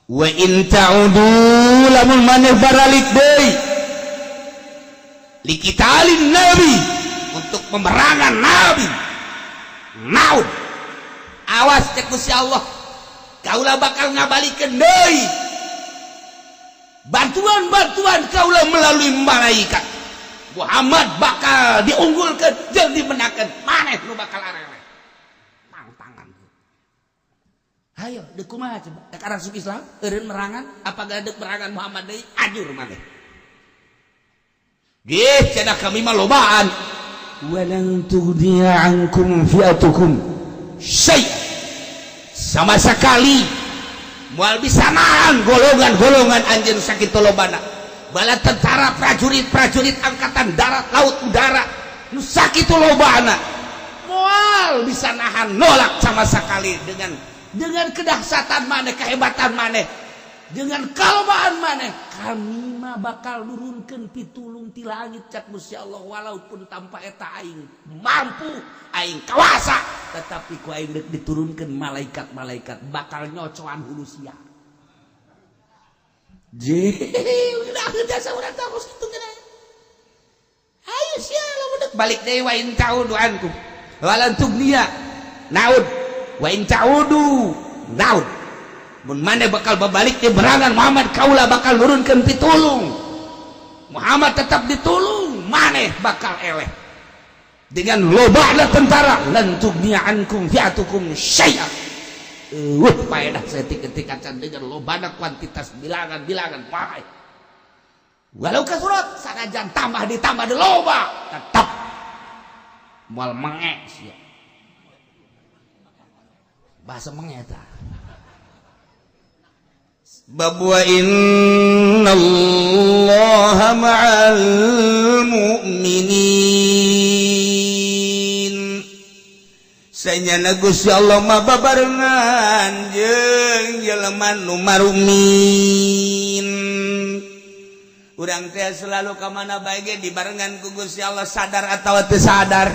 wa in ta'udu, lamun maneh baralik deui, liqitalin nabi, untuk pemerangan nabi, naud, awas, cek Gusti Allah, kaula bakal ngabalikeun deui bantuan-bantuan kaula melalui malaikat. Muhammad bakal diunggulkan jeung dimenangkan, maneh nu bakal areleh tang tangan. Ayo deuk kumaha coba? Dek arasuk Islam eureun merangan apa deuk merangan Muhammad deui? Ajur maneh. Gih cenah, kami mah lobaan. Walan tughniya ankum fi'atukum syai, sama sekali. Moal bisa nahan golongan-golongan anjeun sakitu lobana. Bala tentara prajurit-prajurit angkatan darat, laut, udara nu sakitu lobana. Moal bisa nahan nolak sama sekali dengan kedahsyatan maneh, kehebatan maneh, dengan kalobaan maneh. Kami mah bakal nurunkeun pitulung ti langit cak Gusti Allah, walaupun tanpa eta aing mampu, aing kawasa, tetapi ku aing deuk diturunkeun malaikat-malaikat bakal nyocoan hulu sia. Je, udah jasa urang terus kitu geuna. Ayo sia lamun deuk balik deui wa in ta'udu ankum. Walan tugniya naud wa in ta'udu naud. Mun maneh bakal babalik di berangan Muhammad, kaula bakal nurunkeun pitulung. Muhammad tetap ditulung, maneh bakal eleh. Dengan lobana tentara lan tugniya ankum fi'atukum syai'a. Paedah saeutik-eutik acan dengan lobana kuantitas bilangan-bilangan pae. Walau kasurat sanajan tambah ditambah di loba tetap moal menge sia. Bahasa menge eta. Bab wa innallaha ma'al mu'minin. Sanyana Gusti Allah mah babarengan jeung jelema nu marumin. Urang teh selalu ka mana bae ge dibarengan ku Gusti Allah, sadar atawa teu sadar.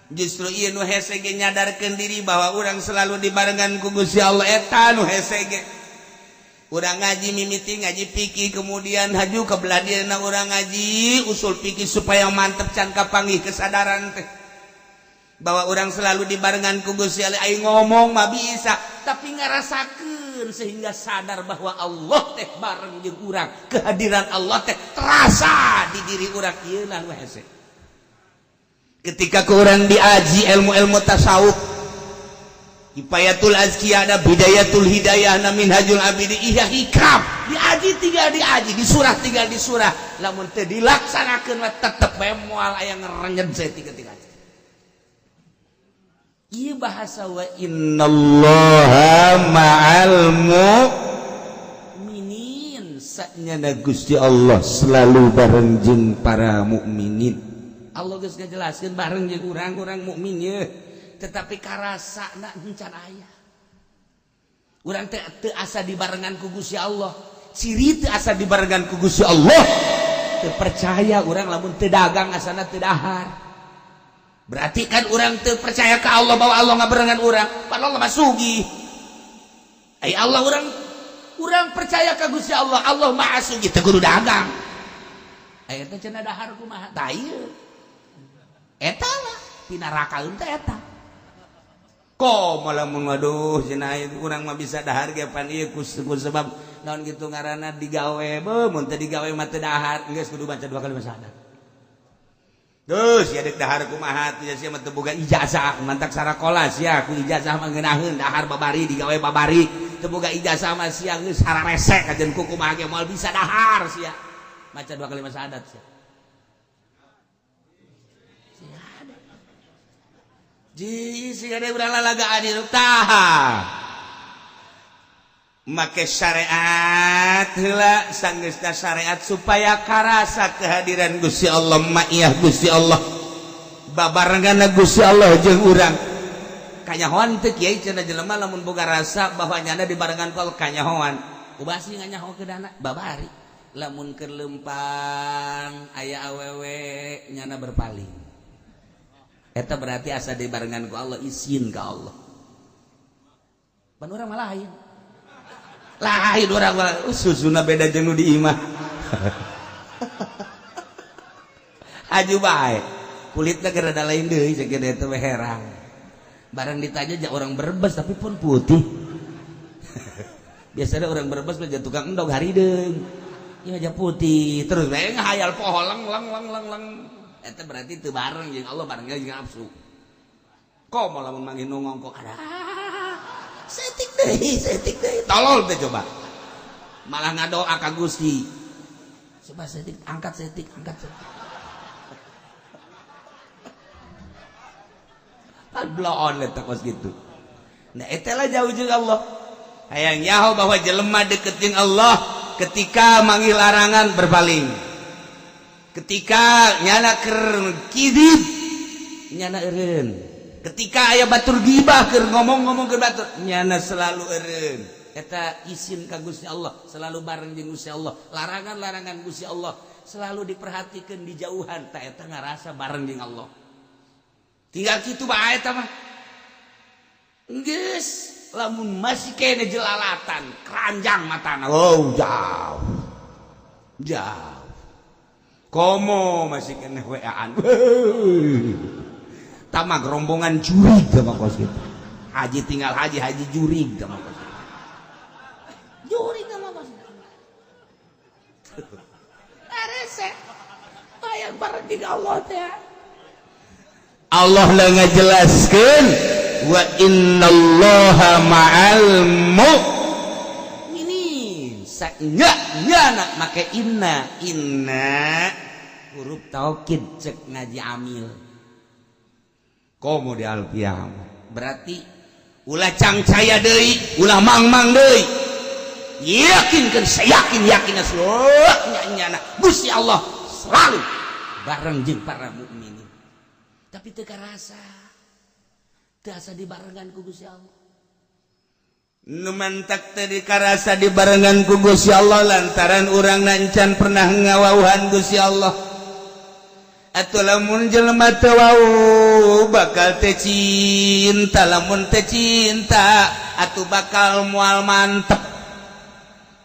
Justru ieu nu hese ge nyadarkeun diri bahwa urang selalu dibarengan ku Gusti Allah, eta nu hese ge. Urang ngaji mimiti ngaji fikih, kemudian haju ke beladina urang ngaji usul fikih supaya mantep can kapanggih kesadaran teh bahwa urang selalu dibarengan ku Gusti Allah. Aing ngomong mah bisa, tapi ngarasakeun sehingga sadar bahwa Allah teh bareng jeung urang, kehadiran Allah teh terasa di diri urang, ieu lah nu hese. Ketika ku urang diaji ilmu-ilmu tasawuf, Kifayatul Azkiyah, ada Bidayatul Hidayah, na Minhajul Abidi, iya hikam diaji tinggal diaji, di surah tinggal di surah, lamun teu dilaksanakeun mah tetep bae moal aya ngerenyen saeutik-eutik. Ieu bahasa wa innallaha ma'al mu'minin. Sanyana Gusti Allah selalu bareng jeung para mukminin. Allah geus ngajelaskeun bareng jeung urang, urang mukmin ye, tetapi karasa na encan aya. Urang teh teu asa dibarengan ku Gusti Allah. Ciri teu asa dibarengan ku Gusti Allah, teu percaya urang lamun teu dagang asana teu dahar. Berarti kan urang teu percaya ke Allah bahwa Allah ngabarengan urang, padahal Allah mah sugih. Ai Allah, urang urang percaya ka Gusti Allah, Allah Maha sugih, teu kudu dagang. Aya teh cenah dahar kumaha? Tah ieu. Eta lah pinarakaeun teh eta. Kok malah mengaduh cenah urang mah bisa dahar ge pan ieu ku sebab naon gitu ngaranna digawe, beuh mun teu digawe mah teu dahar, geus kudu baca dua kali syahadat. Terus ya dek dahar kumaha tuh sia mah teu boga ijazah, mantak sarakola sia ku ijazah mah ngeunaheun dahar babari digawe babari, teu boga ijazah mah sia geus hararese kajen ku kumaha ge moal bisa dahar sia. Maca dua kali syahadat sia. Ji si ada urang lalagaan hirup tah. Make syariat heula, sanggeusna syariat supaya karasa kehadiran Gusti Allah, ma'iyah Gusti Allah, babarengan Gusti Allah jeung urang. Kanyahoan teu kiai cenah jelema lamun boga rasa bahwa nyana dibarengan kol kanyahoan. Ubasi nganyaho kedana babari. Lamun keur lempang aya awewe nyana berpaling. Eta berarti asa dibarengan ku Allah, izin ka Allah. Pan urang mah lain. Lain urang mah susuna beda jeung nu di imah. Aju bae. Kulitna keur rada lain deui cek eta we herang. Barang ditanya ja orang Brebes tapi pun putih. Biasanya orang Brebes mah tukang endog harideung. Ieu aja putih terus bae ngahayal poho leng leng leng leng leng. Eta berarti teu bareng jeung Allah, bareng jeung nafsu. Kok mau lamun manggih nu ngongkok ada. Setik deui, setik deui. Tolol teh coba. Malah ngadoa ka Gusti. Coba setik, angkat setik, angkat setik. Pan bloon eta kos gitu. Nah eta lah jauh jeung Allah. Hayang nyaho bahwa jelema deket jeung Allah ketika manggil larangan berpaling, ketika nyana keur kidib nyana eureun, ketika aya batur gibah keur ngomong-ngomong ke batur nyana selalu eureun. Eta isin ka Gusti Allah, selalu bareng jeung Gusti Allah. Larangan-larangan Gusti Allah selalu diperhatikan, dijauhan. Tak eta ngarasa bareng jeung Allah. Tinggal kitu bae eta mah. Geus, lamun masih kene jelalatan keranjang matana, oh, jauh jauh. Komo masih kene WA-an tamak rombongan jurig sama kos gitu. Haji tinggal haji haji jurig sama kos gitu. Jurig sama kos gitu. Arese hayang bareng jeung Allah teh. Allah lah ngajelaskeun wa innallaha ma'al mu'minin. Enggak enggak make inna, inna huruf taukid cek ngaji amil komo di alfiah. Berarti ulah cangcaya deui, ulah mang-mang deui, yakinkan saya yakin yakin nyana Gusti Allah selalu bareng jeung para mukminin. Tapi teu karasa, teu asa dibarengan ku Gusti Allah. Nu mantak teu dikarasa dibarengan ku Gusti Allah lantaran urang nancan pernah ngawauhan Gusti Allah. Atau lamun jelema teu wau bakal teu cinta, lamun teu cinta atuh bakal moal mantep.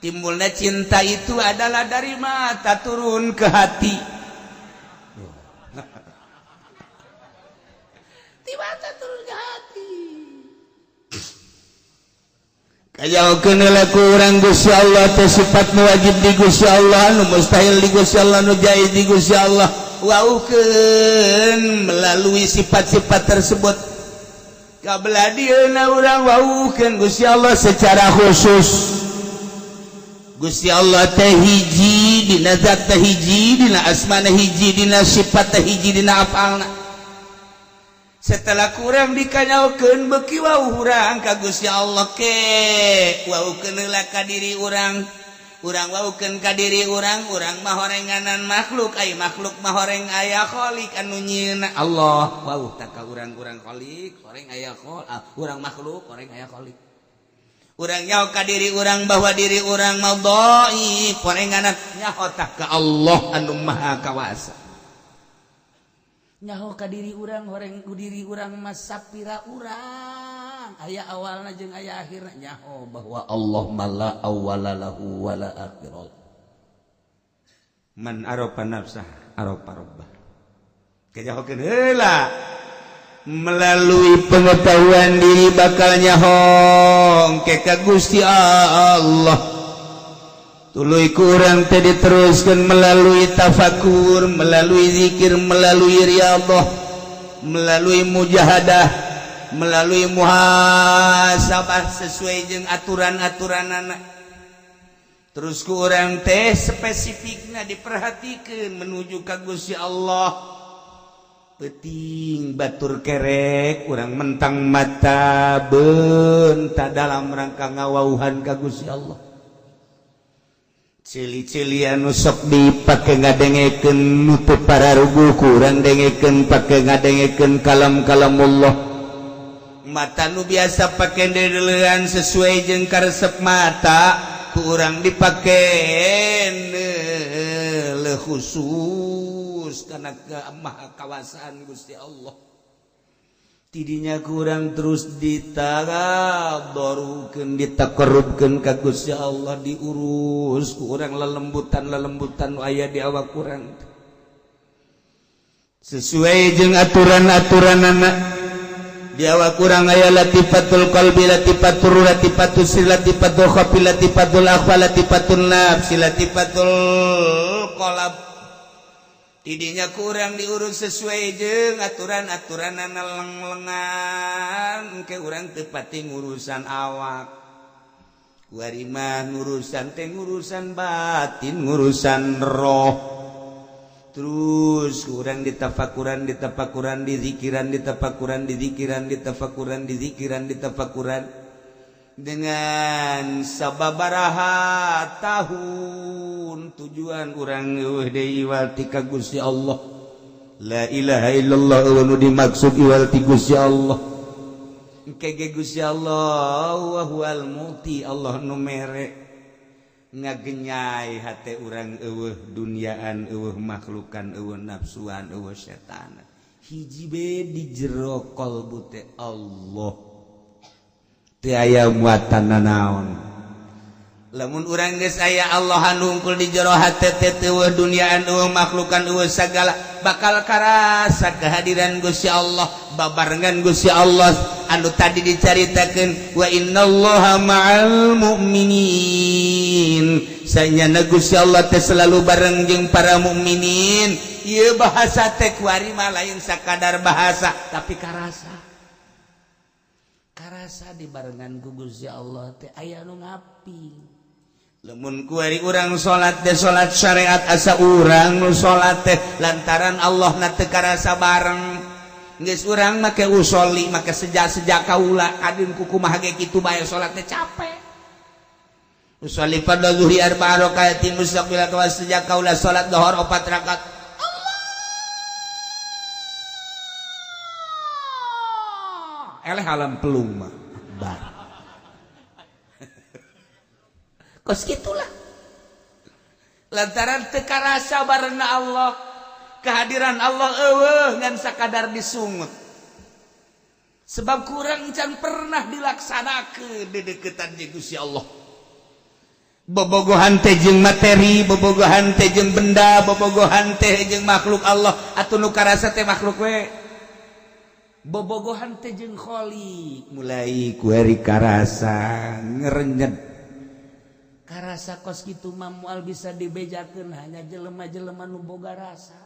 Timbulnya cinta itu adalah dari mata turun ke hati. Di mata turun ke hati. Kajauhkeun heula ku urang Gusti Allah teh sifat nu wajib di Gusti Allah, nu mustahil di Gusti Allah, nu jaiz di Gusti Allah. Wauhkeun melalui sifat-sifat tersebut. Kabelah dieuna urang wauhkeun Gusti Allah secara khusus. Gusti Allah teh hiji dina zat teh hiji, dina asmana hiji, dina sifat teh hiji, dina afalna. Setelah kurang dikanyaokeun beuki wau urang ka Gusti Allah ke waukeun heula ka diri urang. Urang waukeun ka diri urang, urang mah horenganan makhluk, ai makhluk mah horeng aya khalik anu nyieuna Allah. Wau tak ka urang, urang khalik horeng aya khol, ah, urang makhluk horeng aya khalik. Urang nyaho ka diri urang bahwa diri urang mah dhaif, horenganan. Nyaho tak ka Allah anu maha kawasa. Nyaho ka diri urang horeng ku diri urang mah sapira urang aya awalna jeung aya akhirna. Nyaho bahwa Allah mala awwala lahu wala akhirah. Man arafa nafsah arafa rabbah. Kajahokeun heula melalui pengetahuan diri bakal nyaho ke ka Gusti Allah. Tuluy kurang teh diteruskan melalui tafakur, melalui zikir, melalui riyadhah, melalui mujahadah, melalui muhasabah sesuai jeung aturan-aturan anak. Terus ku urang teh spesifikna diperhatikan menuju ka Gusti Allah. Peting batur kerek urang mentang mata benta dalam rangka ngawauhan ka Gusti Allah. Cili-cili anu sok dipake ngadengekeun nu teu pararuguh kurang dengekeun pake ngadengekeun kalam-kalam Allah. Mata nu biasa pake dedelean sesuai jeung karesep mata kurang dipake le khusus karena maha kawasaan Gusti Allah. Tidinya kurang terus ditadarukeun, ditakarubkeun ka Gusti Allah, diurus kurang lelembutan lelembutan aya di awak kurang sesuai jeung aturan-aturan anak di awak kurang aya latifatul qalbi, latifatul ruh, latifatul sir, latifatul khafi, latifatul akhfa, latifatul nafsi, latifatul qalb. Tidinya kurang diurus sesuai jeung aturan-aturan leng-lengan ke urang tepati ngurusan awak. Kuari mah ngurusan teh ngurusan batin, ngurusan roh. Terus kurang ditafakuran, ditafakuran, dizikiran, ditafakuran, dizikiran, ditafakuran, dizikiran, ditafakuran. Dengan sababaraha tahun tujuan urang eueuh deui iwal ti ka Gusti Allah. La ilaha illallah eueuh nu dimaksud iwal ti Gusti Allah. Engke ge Gusti Allah wa huwal mu'ti, Allah nu mere, ngagenyai hate urang, eueuh duniaan, eueuh makhlukan, eueuh nafsuan, eueuh setan, hiji be di jero kolbu teh Allah, teu aya muatan nanaon. Lamun urang geus aya Allah anu hungkul di jero hate teh, eueuh duniaan, eueuh makhlukan, eueuh sagala, bakal karasa kehadiran Gusti Allah, babarengan Gusti Allah anu tadi dicaritakeun, wa innallaha ma'al mu'minin, sanyana Gusti Allah teh selalu bareng jeung para mukminin. Ieu bahasa teh kuari mah lain sakadar bahasa, tapi karasa, karasa dibarengan ku Gusti Allah teh aya nu ngapi. Lamun kuari urang salat teh salat syariat, asa urang nu salat teh lantaran Allah na teu karasa bareng, geus urang make usoli, make sejak-sejak kaula kadin kukumaha ge kitu bae salat teh capek. Usolli fardhu zuhri arba'a rakaatin mustaqbilal, sejak kaula salat lohor 4 rakaat, Allah eleh alam pelung mah bar kos gitulah, lantaran teu karasa barengna Allah, kehadiran Allah eueuh, ngan sakadar disungut, sebab kurang can pernah dilaksanakeun dedeketan jeung Gusti Allah. Bobogohan teh jeung materi, bobogohan teh jeung benda, bobogohan teh jeung makhluk Allah, atuh nu karasa teh makhluk we. Bobogohan teh jeung kholi, mulai kuari karasa ngerenyet, karasa kos kitu mah moal bisa dibejakeun, hanya jelema-jelema nu boga rasa.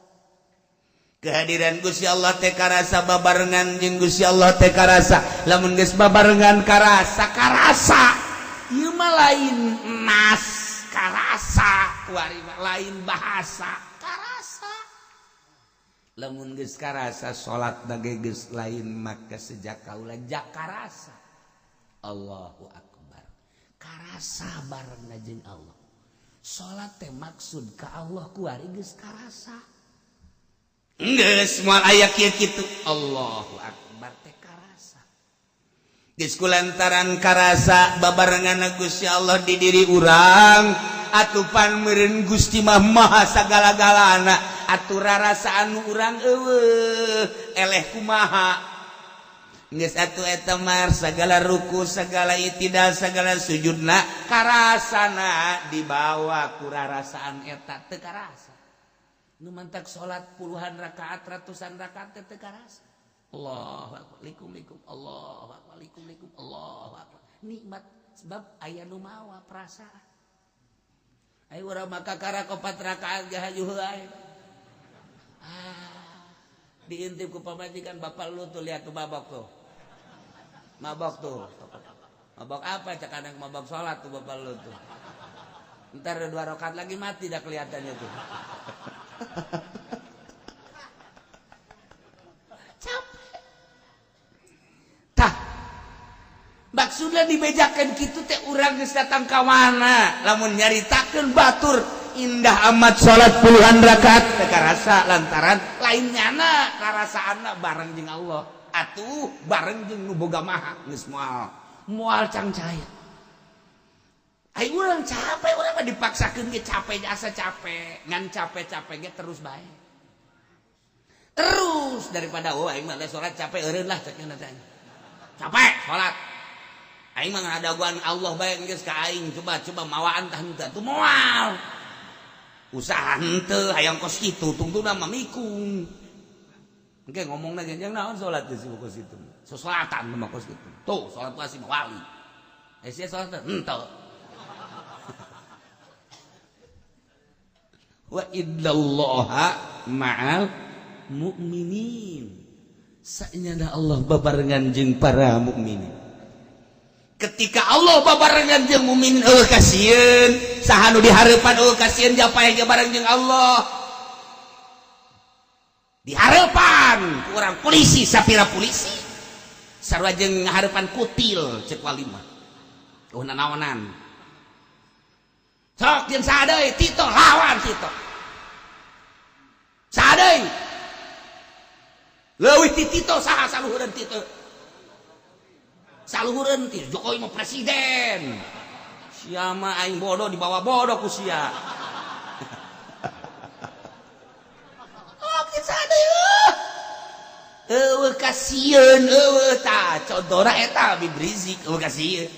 Kehadiran Gusti Allah teh karasa, babarengan jeung Gusti Allah teh karasa. Lamun geus babarengan karasa, karasa ieu mah lain nas, karasa kuari mah lain bahasa, karasa. Lamun geus karasa, salat ge geus lain maka sejak kaula jakarasa. Allahu akbar, karasa bareng jeung Allah. Salat teh maksud ka Allah kuari geus karasa, geus moal aya kieu kitu. Allahu akbar teh karasa. Geus kulantaran karasa babarengan Gusti Allah di diri urang, atupan meureun Gusti mah maha sagala-galana, atuh rarasa anu urang eueuh eleh kumaha. Geus atuh eta mah sagala ruku, segala itidal, segala sujudna karasana dibawa ku rarasaan eta, teu karasa. Nu mantak salat puluhan rakaat, ratusan rakaat teh teu karasa. Allahu akbar, likum likum, Allahu akbar, likum likum, Allahu akbar, nikmat, sebab aya nu mawa perasaan. Ayo urang maka karak 4 rakaat ge hayu heula. Ah, diintip ku pamajikan, "Bapak lu tuh lihat tuh, mabok tuh, mabok tuh." "Mabok apa?" Cak anak. "Mabok sholat tuh bapak lu tuh, ntar 2 rakaat lagi mati dah kelihatannya tuh." Capek tah. Maksudnya dibejakan gitu teh, urang geus datang ka mana lamun nyaritakeun batur indah amat salat puluhan rakaat teu karasa, lantaran lain nyana rarasaanna bareng jeung Allah, atuh bareng jeung nu boga maha geus moal moal cangcaya. Ai urang capek, urang mah dipaksakeun ge capek, asa capek, ngan capek-capek ge terus bae. Terus daripada oh aing mah salat capek eureun lah cek teh. Capek salat. Aing mah ngadaguan Allah bae geus ka aing, coba coba mawaan tah henteu tuh moal. Usaha henteu hayang kos kitu tungtungna mah mikung. Engke ngomongna janjang naon salat geus kos kitu. Sosolatan mah kos kitu. Tuh salat pasti mah wali. Eh sia salat henteu. Wa innallaha ma'al mu'minin. Sanyana Allah babarengan jeung para mukminin. Ketika Allah babarengan jeung mukminin, eueuh kasieun saha nu dihareupan, eueuh kasieun japae ge bareng jeung Allah. Dihareupan ku urang polisi, sapira polisi sarua jeung ngahareupan kutil cek wali mah. Eueuh nanaonan. Sok jeung saha deui? Tito, lawan Tito. Saha deui? Leuwih ti Tito saha saluhureun Tito? Saluhureun ti Jokowi mah presiden. Sia mah aing bodoh dibawa bodoh ku sia. Oke, saha deui? Eueuh kasieun eueuh tah contohna eta Habib Rizik eueuh kasieun.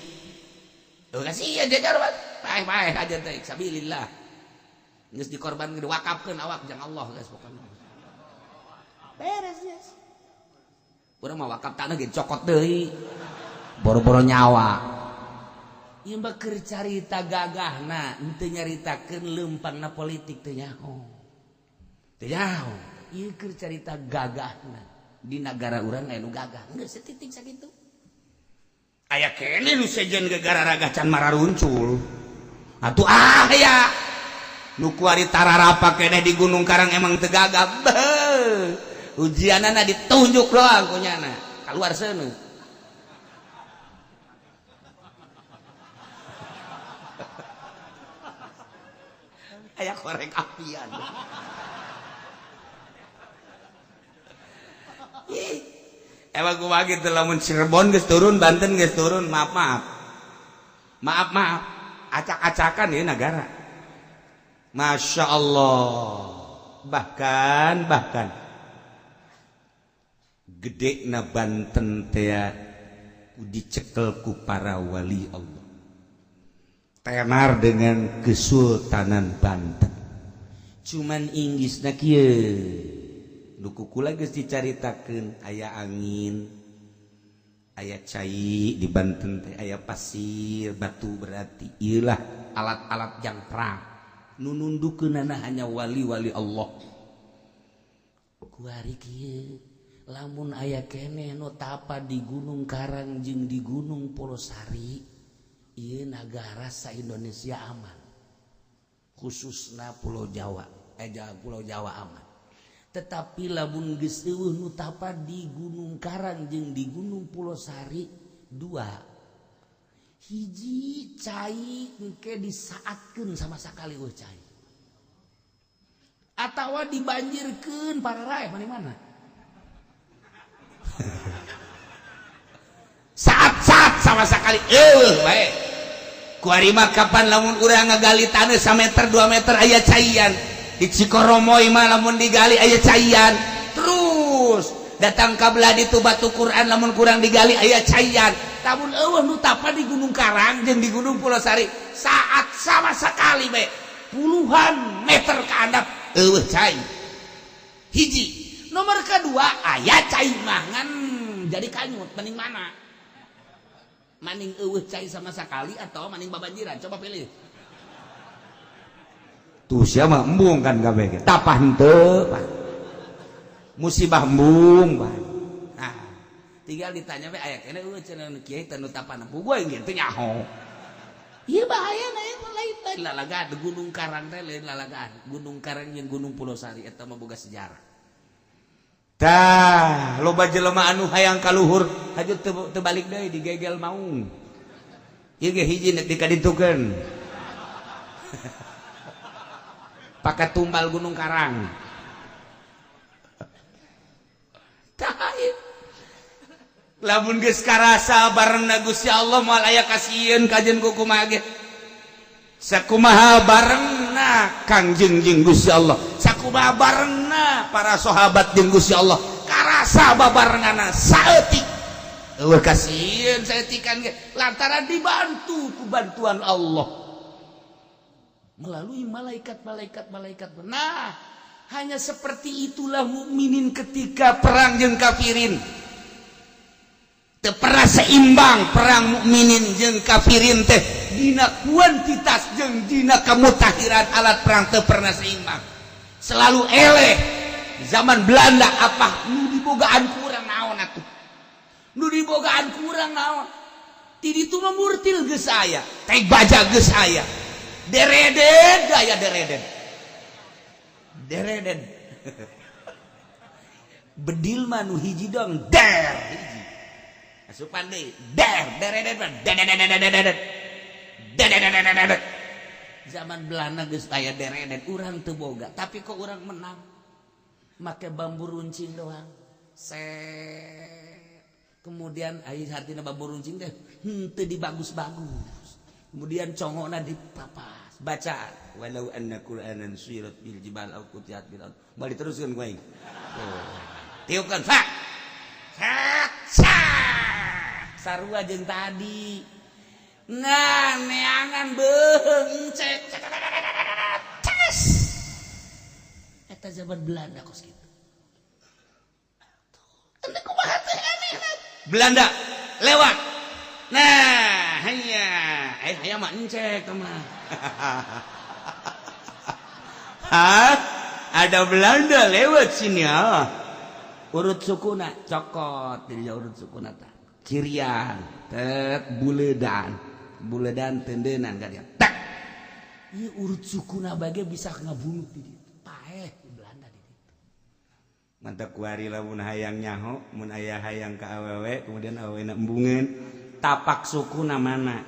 Eueuh kasieun jajar paeh-paeh aja teh sabilillah. Geus dikorbankeun diwakafkeun awak jang Allah geus pokona. Beres geus. Urang mah wakaf tanah ge cokot deui. Boro-boro nyawa. Ieu mah keur carita gagahna, henteu nyaritakeun leumpangna politik teu nyaho. Teu nyaho. Ieu keur carita gagahna. Di negara urang aya nu gagah geus setitik sakitu. Aya keneh nu sejen gegara raga can mararuncul. Atuh aya nu kuari tararapa keneh di Gunung Karang emang teu gagah. Beuh. Ujianana ditunjuk doang ku nyana. Kaluar seuneu. Aya korek apian. Emang gua gitu lamun Cirebon geus turun, Banten geus turun, maaf maaf. Maaf maaf, acak-acakan ya negara. Masya Allah. Bahkan gede na Banten teh dicekel ku para wali Allah. Tenar dengan Kesultanan Banten. Cuman Inggrisna kieu. Duku kula geus dicaritakeun aya angin, aya cai di Banten teh, aya pasir, batu berarti ieulah alat-alat jang perang. Nu nundukeunana hanya wali-wali Allah. Kuari kieu, lamun aya keneh nu tapa di Gunung Karang jeung di Gunung Polosari, ieu nagara sa Indonesia aman. Khususna Pulau Jawa, Pulau Jawa aman. Tetapi lamun geus eueuh nu tapa di Gunung Karang jeung di Gunung Pulosari dua hiji cai engke disaatkeun sama sakali eueuh cai atawa dibanjirkeun pararaeh mana-mana saat-saat sama sakali eueuh bae kuari mah kapan lamun urang ngagali taneuh sameter 2 meter aya caian. Di Cikoromoy mah lamun digali aya caian terus datang ka belah ditu batu Quran lamun kurang digali aya caian. Lamun eueuh nu tapa di Gunung Karang jeung di Gunung Pulosari saat sama sekali bae puluhan meter ka handap eueuh cai. Hiji nomor kedua aya cai mah ngan jadi kanyut mending mana? Maning eueuh cai sama sekali atau maning babanjiran? Coba pilih. Tuh siapa embung kan kabeh tapah henteu musibah embung bah. Nah, tinggal ditanya we aya keneh eueuh cenah kiai teh nu tapah nempuh gue ge teu nyaho. Ieu bahaya na ieu lain lalagaan Gunung Karang teh lain lalagaan. Gunung Karang jeung Gunung Pulosari eta mah boga sejarah. Tah, loba jelema anu hayang kaluhur haju teu balik deui digegel maung. Ieu ge hiji nek dikaditukeun. Pakai tumbal Gunung Karang. Lamun geus karasa barengna Gusti Allah moal aya kasieun kajeun ku kumaha ge. Sakumaha barengna Kangjeng jeung Gusti Allah, sakumaha barengna para sahabat jeung Gusti Allah, karasa babarenganna saeutik. Eueuh kasieun saeutikan ge lantaran dibantu ku bantuan Allah melalui malaikat-malaikat-malaikat. Nah, hanya seperti itulah mukminin ketika perang jeung kafirin. Teu pernah seimbang perang mukminin jeung kafirin teh dina kuantitas jeung dina kamutahiran alat perang teu pernah seimbang. Selalu eleh. Zaman Belanda apa nu dibogaan kurang naon atuh. Nu dibogaan kurang naon. Ti ditu mah murtil geus aya, teh baja geus aya. Dereden gaya dereden. Dereden. Bedil mah nu hiji dong, der hiji. Asupan deui, der dereden mah der. Dedededededet. Zaman Belanda geus aya deredet, urang teu boga, tapi kok urang menang. Make bambu runcing doang. Set. Kemudian ai hartina bambu runcing teh henteu dibagus-bagus. Kemudian congona dipapas. Baca walau anna qur'anan suyirat bil jibal au qutiat bil ard. Balik teruskeun ku aing. Oh. Tiupkeun fa. Set. Set. Sarua jeung tadi. Nah, neangan beuheung cek. Ces. Eta zaman Belanda kos kitu. Ente kumaha teh anehna. Belanda lewat. Nah, hanya hayang mah encek mah. Hah? Ada Belanda lewat sini ah. Urut sukuna cokot jadi urut sukuna tah. Cirian, tet buledan. Buledan tendenan kan ya. Tak. Ieu urut sukuna bage bisa ngabunuh di ditu. Paeh di Belanda di ditu. Mantap kuari lamun hayang nyaho, mun aya hayang ka awewe, kemudian awewena embungeun, tapak sukuna mana?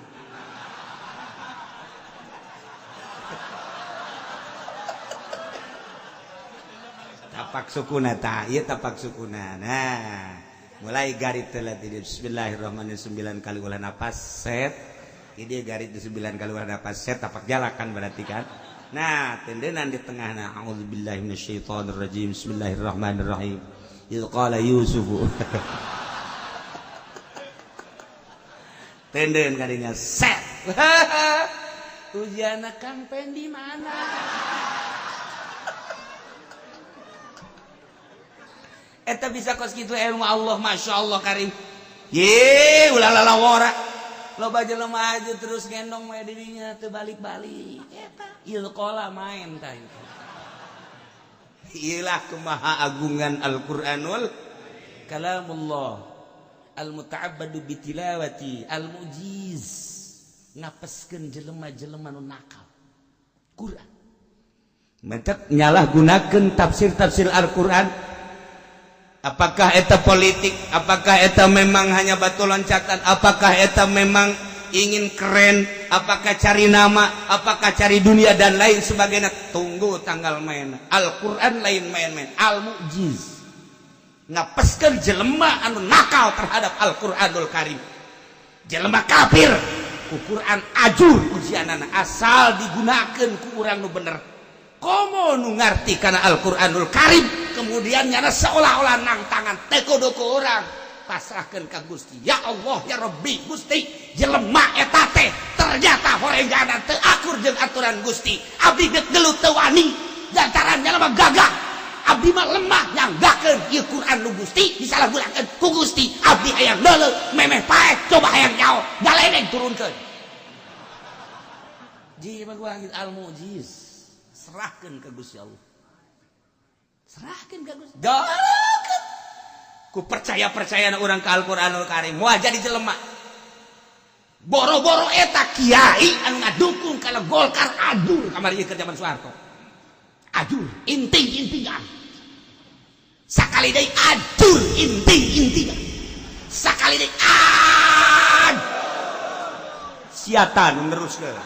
Tapak sukuna tah, ieu tapak sukuna. Nah, mulai garit telat ini bismillahirrahmanirrahim 9 kali ulah napas set. Ini garit 9 kali ulah napas set tapak jalakan berarti kan. Nah, tendenan di tengah nah a'udzubillahi minasyaitonirrajim bismillahirrahmanirrahim. Idz qala Yusuf. Tenden kadinya set. Ujiana Kang Pendi mana? Eta bisa kos kitu ilmu Allah, Masya Allah karim. Ye, ulah lalawara. Loba jelema aja terus gendong we dirinya teu balik-balik. Eta ilqala main tah itu. Ilah kemaha agungan Al-Qur'anul kalamullah al-muta'abbadu bitilawati al-mujiz ngapeskeun jelema-jelema nu nakal. Quran. Mentek nyalahgunakeun tafsir-tafsir Al-Qur'an. Apakah eta politik? Apakah eta memang hanya batu loncatan? Apakah eta memang ingin keren? Apakah cari nama? Apakah cari dunia dan lain sebagainya? Tunggu tanggal main. Al-Quran lain main-main. Al-Mu'jiz. Ngapeskeun jelema anu nakal terhadap Al-Quranul Karim. Jelema kafir. Ku Quran ajur ujianana asal digunakeun ku urang nu bener. Komo nu ngarti kana Al-Quranul Karim, kemudian nyana seolah-olah nang tangan teu kudu ku urang pasrahkeun ka Gusti. Ya Allah ya Rabbi Gusti, jelema eta teh ternyata horenggana teu akur jeung aturan Gusti. Abdi geus gelut teu wani lantaran nyana mah gagah. Abdi mah lemah nyanggakeun ieu Quran nu Gusti disalahgunakeun ku Gusti. Abdi hayang deuleu memeh paeh coba hayang nyaho galedeng turunkeun. Ji mah gua al-mujiz. Serahkan ke Gusti Allah. Serahkan ke Gusti. Dalakeun. Ku percaya-percayana urang ka Al-Qur'anul Karim moal jadi jelema. Boro-boro eta kiai anu ngadukung kana Golkar ajur kamari ieu keur zaman Soeharto. Ajur inting-intingan. Sakali deui ajur inting-intingan. Sakali deui ajur. Siatan neruskeun.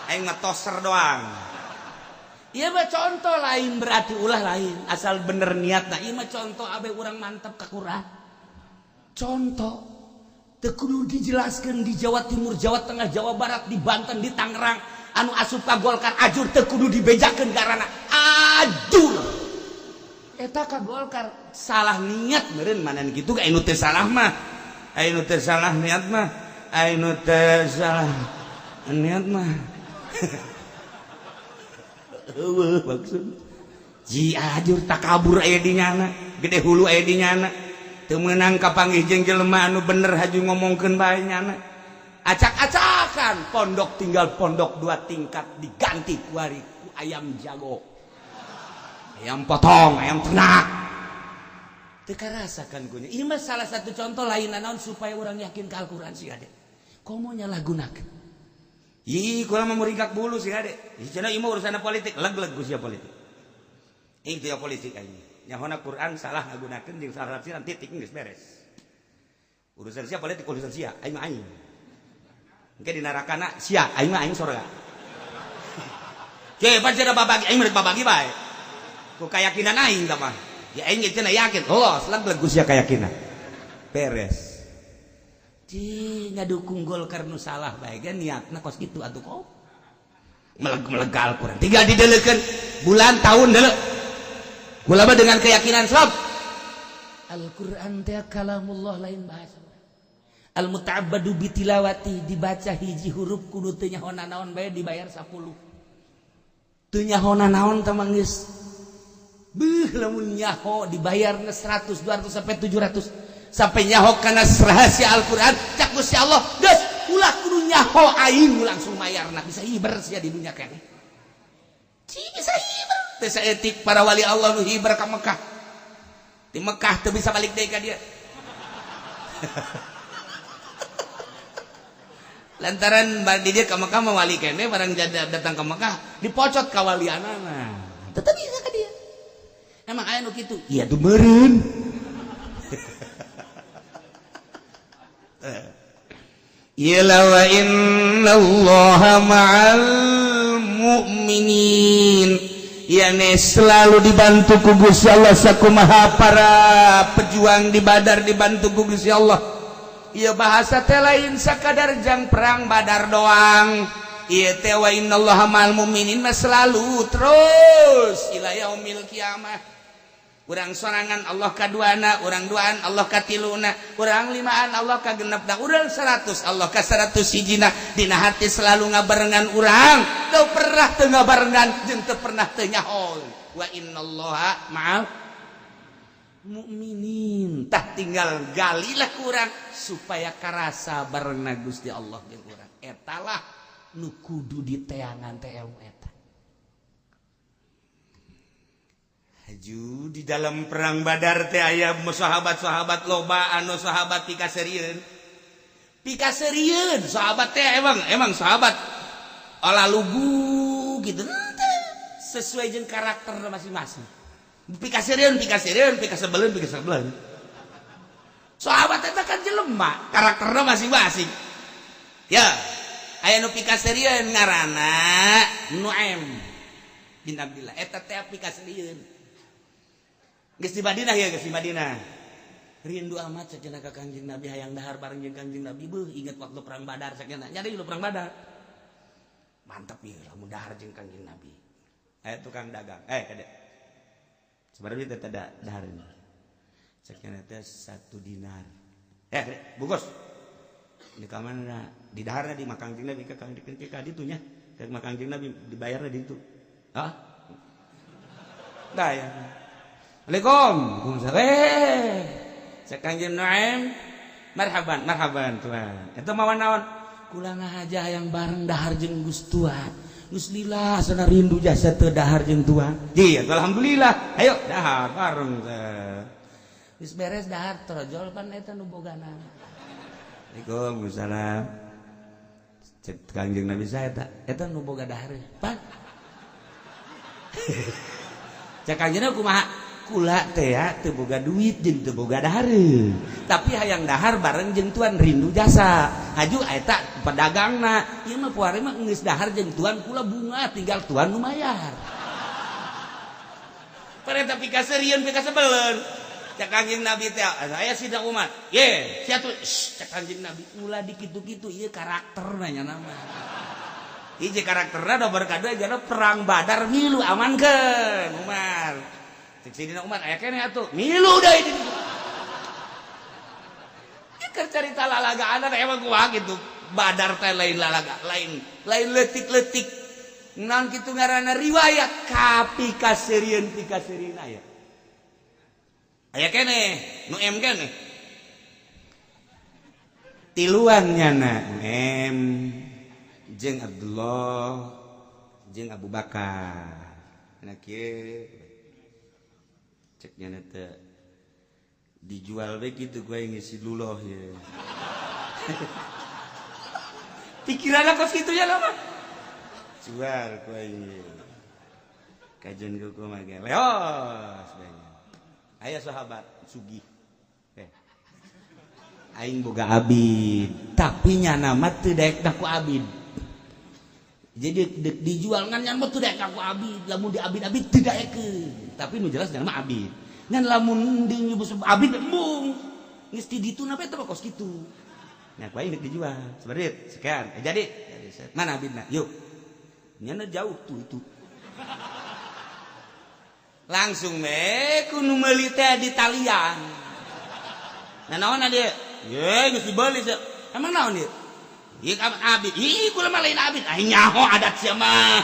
Aing ngetoser doang. Ieu mah contoh lain berarti ulah lain asal bener niatna. Ieu mah contoh abe urang mantep ka Quran. Contoh teu kudu dijelaskeun di Jawa Timur, Jawa Tengah, Jawa Barat, di Banten, di Tangerang anu asup ka Golkar ajur teu kudu dibejakeun karana ajur. Eta ka Golkar salah niat meureun manan kitu ka anu teu salah mah. Anu teu salah niat mah, anu teu salah niat mah. Eueuh maksud ji ajur takabur aya di nyana, gede hulu aya di nyana. Teu meunang kapanggih jeung jelema anu bener haju ngomongkeun bae nyana. Acak-acakan pondok tinggal pondok 2 tingkat diganti kuari ku ayam jago. Ayam potong, ayam ternak. Teu karasakan kunya. Ieu mah salah satu contoh lain naon supaya urang yakin ka Al-Qur'an sih ade. Komo nyalahgunakeun. Ih, kula mah muringkak bulu sih ade. Ih, cenah ieu mah urusan politik, leg-leg ku sia politik. Ing teu politik aing. Nyahona Quran salah ngagunakeun jeung salah tafsiran titik geus beres. Urusan sia politik urusan sia, aing mah aing. Engke di nerakana sia aing mah aing sorga. Ke pan sia babagi aing mah babagi bae. Ku kayakinan aing tah mah. Ya aing ge cenah yakin. Los leg ku sia kayakinan. Beres. Ci ngadukung Golkar nu salah bae ge niatna kos kitu atuh kok. Meleg-meleg Al-Qur'an. Tinggal didelekeun bulan tahun deuleu. Kula mah dengan keyakinan sebab Al-Qur'an teh kalamullah lain bahasa. Al-muta'abbadu bitilawati dibaca hiji huruf kudu teu nyaho naon bae dibayar 10. Teu nyaho naon teh mah geus. Beuh lamun nyaho dibayarna 100, 200 sampai 700. Sampai nyaho kana rahasia Al-Qur'an cak Gusti Allah geus ulah kudu nyaho aing langsung mayarna bisa hiber sia di dunya keneh. Ci bisa hiber teh saeutik para wali Allah nu hiber ka Mekah. Di Mekah teu bisa balik deui ka dieu. Lantaran di dia ke Mekah mah wali kene barang datang ke Mekah dipocot ka walianana. Tetep bisa ka dia. Emang aya nu kitu? Iya tuh meureun. Ila wa innallaha ma'al mu'minin. Yani selalu dibantu ku Gusti Allah sakumaha para pejuang di Badar dibantu ku Gusti Allah. Ieu bahasa teh lain sakadar jang perang Badar doang. Ieu teh wa innallaha ma'al mu'minin mah selalu terus ila yaumil kiamah. Urang sorangan Allah kaduana, urang duaan Allah katiluna, urang limaan Allah kagenepna, urang 100 Allah ka 100 hijina. Dina hati selalu ngabarengan urang, teu pernah teu ngabarengan jeung teu pernah teu nyaho. Wa innallaha ma'al mukminin. Tah tinggal galilah kurang supaya karasa barengna Gusti Allah jeung urang. Etalah nu kudu diteangan teh ilmu eta. Haju di dalam perang Badar teh aya sahabat-sahabat loba anu sahabat pikaseurieun. Pikaseurieun sahabat teh emang sahabat olah lugu gitu sesuai jeung karakter masing-masing. Pikaseurieun, pikaseurieun, pikasebeleun, pikasebeleun. Sahabat eta kan jelema, karakterna masing-masing. Ya, aya nu pikaseurieun ngaranna Nuaim bin Abdillah. Eta teh pikaseurieun. Geus di Madinah ya, geus di Madinah. Rindu amat sacenah ka Kangjeng Nabi hayang dahar bareng jeung Kangjeng Nabi. Beuh, inget waktu perang Badar sacenah. Nyari lu perang Badar. Mantap ieu lamun dahar jeung Kangjeng Nabi. Aya tukang dagang. Kade. Sebenarnya teh ada dahar ini. Sacenah teh 1 dinar. Kade, bungkus. Di kamana? Di daharna di makang Kangjeng Nabi ka Kangjeng ka ditu nya. Ka makang Kangjeng Nabi dibayarna di ditu. Hah? Bayar. Assalamualaikum. Waalaikumsalam. Cek Kangjeng Nuaim, marhaban, marhaban tuan. Eta mawa naon? Kula ngahaja hayang bareng dahar jeung Gus Tuan. Geus lila sana rindu jasa teu dahar jeung tuan. Iya, alhamdulillah. Ayo dahar bareng teh. Geus beres dahar torojol pan eta nu bogana. Waalaikumsalam. Cek Kangjeng Nabi saya eta, eta nu boga dahar. Pan. Cek Kangjeng kumaha? Kula teh ya teu boga duit jeung teu boga dahareun. Tapi hayang dahar bareng jeung tuan rindu jasa. Haju eta pedagangna, ieu mah puari mah geus dahar jeung tuan kula bunga tinggal tuan nu mayar. Pareta pikaseurieun pikasebeleun. Cek Kangjeng Nabi teh aya sidang umat. Ye, sia tuh cek Kangjeng Nabi ulah dikitu-kitu ieu karakterna nya nama. Hiji karakterna nomor kadua jana perang Badar milu amankeun Umar. Cek Sidina Umar aya keneh atuh milu deui di ditu. Keur carita lalagaan emang kumaha kitu. Badar teh lain lalaga, lain lain leutik-leutik. Naon kitu ngaranna riwayat kapikaseurieun pikaseurieun aya. Aya keneh nu M keneh. Tiluan nyana M jeung Abdullah jeung Abu Bakar. Nah kieu cek nyana teh dijual we kitu gue ngisi luloh ya. Pikiran kos kitu ya lama. Jual gue ini. Kajian gue mah ge leos banyak. Aya sahabat sugih. Aing boga abid, tapi nyana mah teu daek ku abid. Jadi dek dijual ngan nyan mah teu daek ku abid, lamun di abid-abid teu daekeun. Tapi nu jelas nyana mah abid. Ngan lamun di nyebut abid embung. Geus ti ditu na eta mah kos kitu. Nah, ku aing dek dijual. Sabar sekian. Jadi mana abidna? Yuk. Nyana jauh tuh itu. Langsung we ku nu meuli teh di talian. Nah naon dia? Ye geus dibeli sia. Emang naon ieu? Ieu abid. Ih kula mah lain abid. Aing nyaho adat sia mah.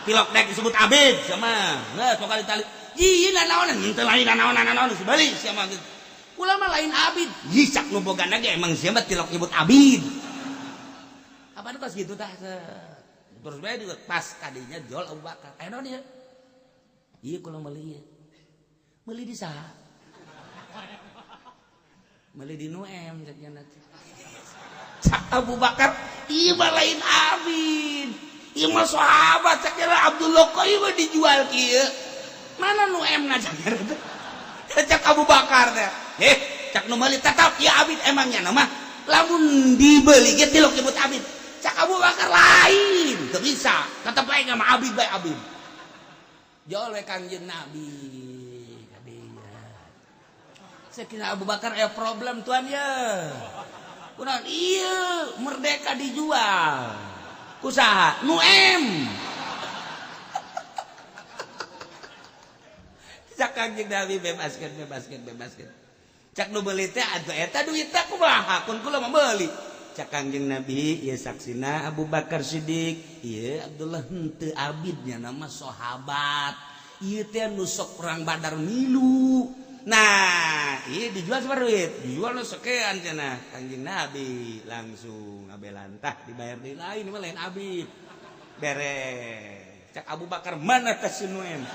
Tilok dek disebut abid sia mah. Geus sok ditali. Ih naon henteu lain naon geus dibeli sia mah. Kula mah lain abid. Ih cak nu bogana ge emang sia mah tilok nyebut abid. Apaan kos kitu tah? Terus bae pas kadinya jual Abu Bakar. Aya naon ieu? Ieu kula meuli ieu. Meuli di saha? Meuli di nu M cek nya teh. Cak Abu Bakar, ieu mah lain abid. Ieu mah sahabat cek nya Abdullah kok ieu mah dijual kieu. Mana nu M na cek nya teh? Cak Abu Bakar teh. Heh, cak nu meuli tetap ieu abid emangnya mah. Lamun dibeli ge tilok nyebut abid. Cak Abu Bakar lain, teu bisa. Tetep bae mah abid bae abid. Jol we Kangjeng Nabi. Sekina Abu Bakar problem tuan ya. Kunaon ieu merdeka dijual. Ku saha? Nu M. Cak Kangjeng Nabi bebaskeun bebaskeun bebaskeun. Cak nu beuli teh atuh eta duitna kumaha kun kula mah meuli. Cak Kangjeng Nabi ieu saksina Abu Bakar Siddiq, ieu Abdullah henteu abidnya nama sahabat. Ieu teh nu sok perang Badar milu. Nah, iya dijual sebar duit, dijual nu sekian cenah. Kangjeng Nabi langsung ngabelantah dibayar deui lain mah lain abid. Beres. Cak Abu Bakar mana teh si Nuem?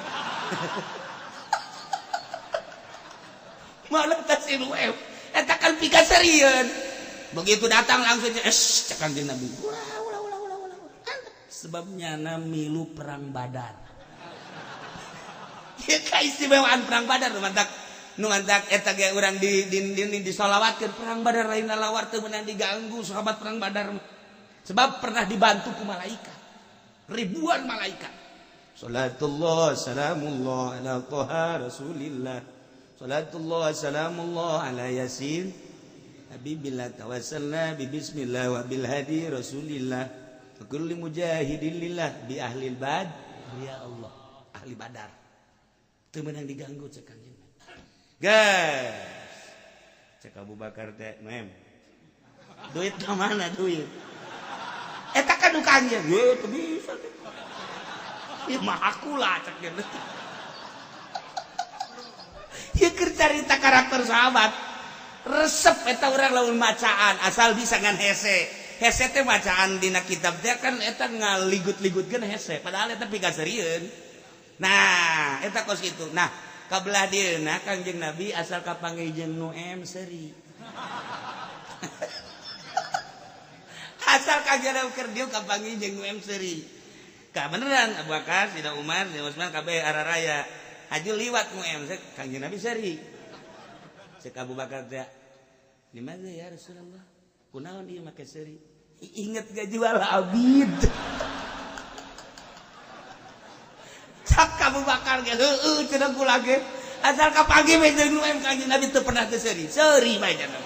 Mana teh si Nuem? Eta kan pikaserieun. Begitu datang langsung es cak Kangjeng Nabi. Ulah ulah ulah ulah ulah. Sebabnya na milu perang Badar. Ieu kaistimewaan perang Badar nu mantak nu mantak eta ge urang di disolawatkeun perang Badar lain lawar teu meunang diganggu sahabat perang Badar sebab pernah dibantu ku malaikat ribuan malaikat. Salatullah salamullah ala Toha Rasulillah, salatullah salamullah ala Yasin Habibillah, tawassalna bi bismillah wa bil hadi Rasulillah wa kulli mujahidin lillah bi ahlil bad. Ya Allah, ahli Badar teu meunang diganggu cek Kangjeng. Guys, cek Abu Bakar teh, mem. Duit ka mana duit? Eta kan nu Kangjeng. Ye, teu bisa teh. Ieu mah aku lah cek geus. Ieu keur carita karakter sahabat. Resep eta urang lamun macaan asal bisa ngan hese. Hese teh macaan dina kitab teh kan eta ngaligut-ligutkeun hese, padahal eta pikaseurieun. Nah, eta kos kitu. Nah, kabelah dieuna Kangjeng Nabi asal kapanggih jeung nu M seuri. Asal Kangjeng Nabi keur dieu kapanggih jeung nu M seuri. Ka beneran Abu Bakar, Sidna Umar, Sidna Utsman kabeh araraya. Haji liwat nu M Kangjeng Nabi seuri. Cek Abu Bakar teh, "Di mana ya Rasulullah? Kunaon ieu make seuri?" Inget gak jual abid. Cak Abu Bakar ge heueuh cenah kula ge asal kapanggih we jeung nu M Kangjeng Nabi teu pernah teu seuri. Seuri bae cenah.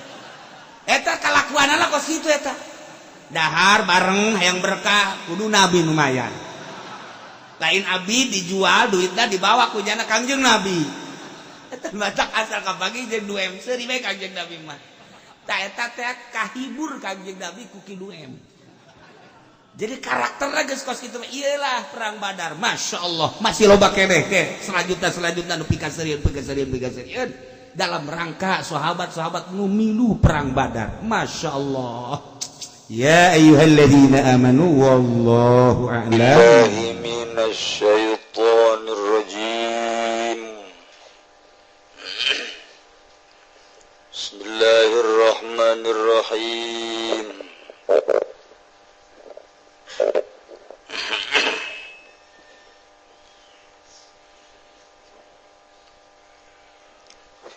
Eta kalakuanana kos kitu eta. Dahar bareng hayang berkah kudu Nabi lumayan. Lain abid dijual duitna dibawa ku jana Kangjeng Nabi. Eta matak asal kapanggih jeung nu M seuri bae Kangjeng Nabi mah. Tah eta teh kahibur Kangjeng Nabi ku ki nu M. Jadi karakternya geus kos kitu mah iyalah perang Badar. Masya Allah masih loba keneh ke selanjutnya nu pikaseurieun pikaseurieun pikaseurieun dalam rangka sahabat-sahabat nu milu perang Badar. Masya Allah. Ya ayyuhalladzina amanu wallahu a'lam. Billahi minasyaitonir rajim. Bismillahirrahmanirrahim.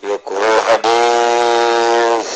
Fiqhu hadis.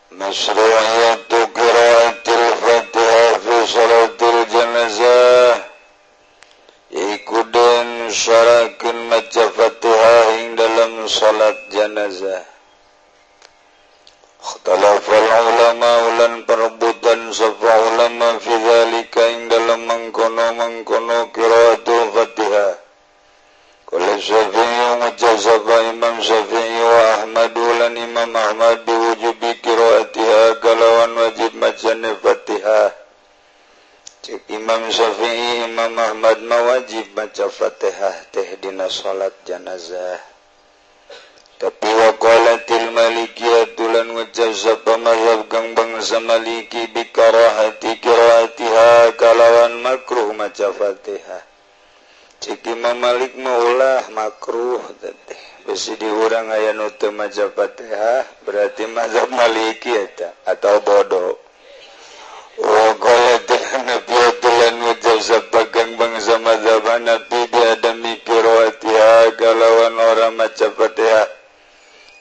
Masyru'iyatu qira'atil Fatihah fi salatil janazah iku den syarakeun maca Fatihah ing dalam salat janazah. Ikhtalafal ulama ulan perebutan sapa ulama fi zalika ing dalam mengkono-mengkono qira'atul Fatihah. Qala Syafi'i ngucap sapa Imam Syafi'i wa Ahmad lan Imam Ahmad biwujubi qira'atiha kalawan wajib macane Fatihah. Cek Imam Syafi'i Imam Ahmad mawajib maca Fatihah teh dina salat janazah. Tapi waqalatil Malikiyah lan ngucap sapa mazhab kang bangsa Maliki bikarahati qira'atiha kalawan makruh maca Fatihah. Cek Imam Malik maulah makruh teh besi diurang aya nu teu maca Fatihah berarti mazhab Maliki eta atau bodoh. Wa qalatil Hanafiyah lan ngucap sapa kang bangsa mazhab Hanafi bi adami qira'atiha kalawan ora maca Fatihah.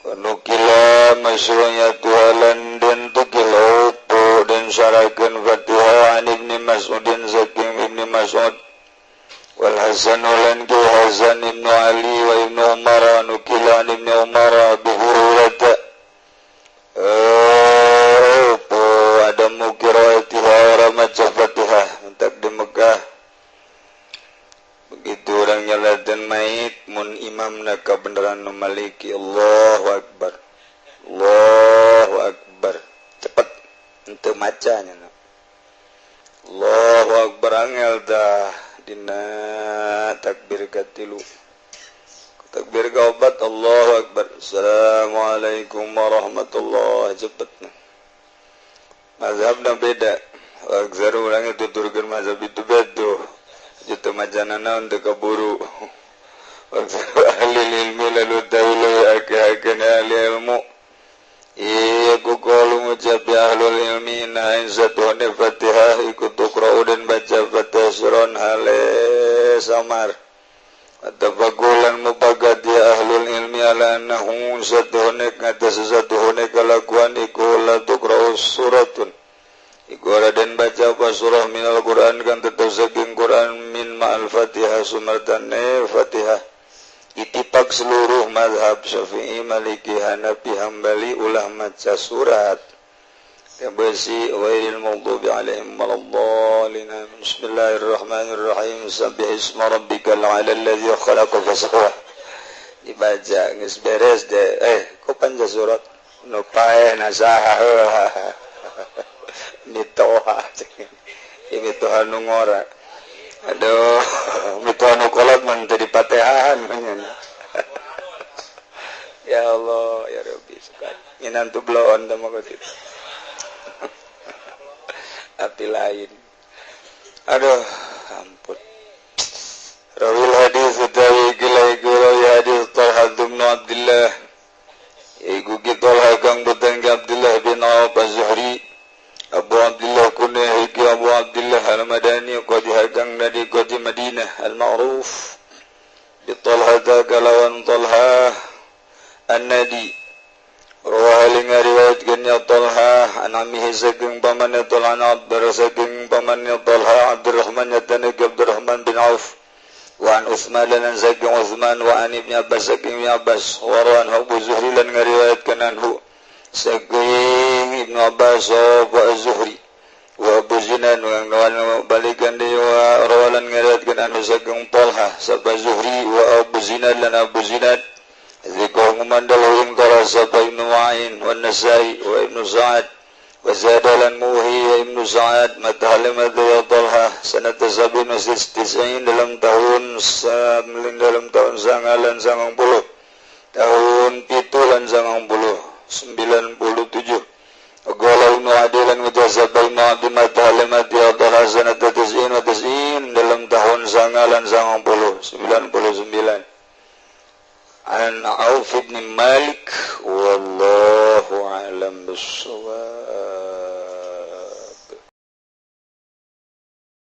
Nukila masyru'iyatu lan den tukila den syarakeun Fatihah an Ibni Mas'udin saking Ibni Mas'ud wal Hasan lan ki Hasan ibnu Ali wa ibnu Umar nukila an Ibni Umar Abu Hurairah adamu qira'atiha ora maca Fatihah entak di Mekah. Begitu orang nyaladan mayit mun imamna kabeneran nu Maliki Allahu Akbar Allahu Akbar cepet henteu macanya Allahu Akbar angel dah dina takbir katilu takbir kaopat Allahu Akbar Assalamualaikum warahmatullahi cepet mazhabna beda aksaru urang tuturkeun mazhab itu beda itu majanana untuk keburu ahli ilmi lalu tahu akeh-akeh ahli ilmu iya ku qalu ngucap ya ahlul ilmi na in satuhne Fatihah iku tuqra'u dan baca Fatihah suron hale samar atafakulan mupakat ya ahlul ilmi ala annahu satuhne ngatas satuhne kalakuan iku la tuqra'u suratun iku ora den baca apa surah minal Quran kan tetep saking Quran min ma'al Fatihah sumartane Fatihah. Ittifaq seluruh mazhab Syafi'i, Maliki, Hanafi, Hambali ulah maca surat. Kabasi ghairil maghdubi alaihim waladdallin. Bismillahirrahmanirrahim. Sabbih isma rabbikal a'la allazi khalaqa fasawwa. Dibaca geus beres deh. Kok panjang surat? Nu paeh nasaha. Mitoha mitoha nu ngora aduh mitoha nu kolot mah teu dipatehan ya Allah ya Rabbi suka minantu bloon teh mah kitu api lain aduh ampun rawil hadis utawi gilai gilai hadis Talha bin Abdullah iku ki Talha kang boten Abdullah bin Auf Az-Zuhri Abu Abdullah kunyah iki Abu Abdullah Al-Madani qadi hagang dari qadi Madinah al-ma'ruf bi Talha kalawan Talha An-Nadi rawahu ngariwayatkeun ya Talha an ammihi saking pamanna Talha Abdur saking pamanna Talha Abdurrahman yatana Abdurrahman bin Auf wa an Utsman lan saking Utsman wa an Ibni Abbas saking Ibni Abbas wa rawan Abu Zuhri lan ngariwayatkeun anhu saking Ibnu Abbas wa Az-Zuhri wa Abu Zinan wa balikan deui wa rawalan ngariwayatkeun anu saking Talha sapa Zuhri wa Abu Zinad lan Abu Zinad zikr ngumandal ing Talha sapa Ibnu Ma'in wa Nasai wa Ibnu Sa'ad wa zada lan muhi wa Ibnu Sa'ad matahalima ya Talha sanata sabin wa tis'in dalam tahun dalam tahun 990 tahun 7 90 97 Qala Ibnu Adi lan mujazab Ibnu Adi mata limati adalah sanata tis'in wa tis'in dalam tahun 990 99 an Auf bin Malik wallahu a'lam bissawab.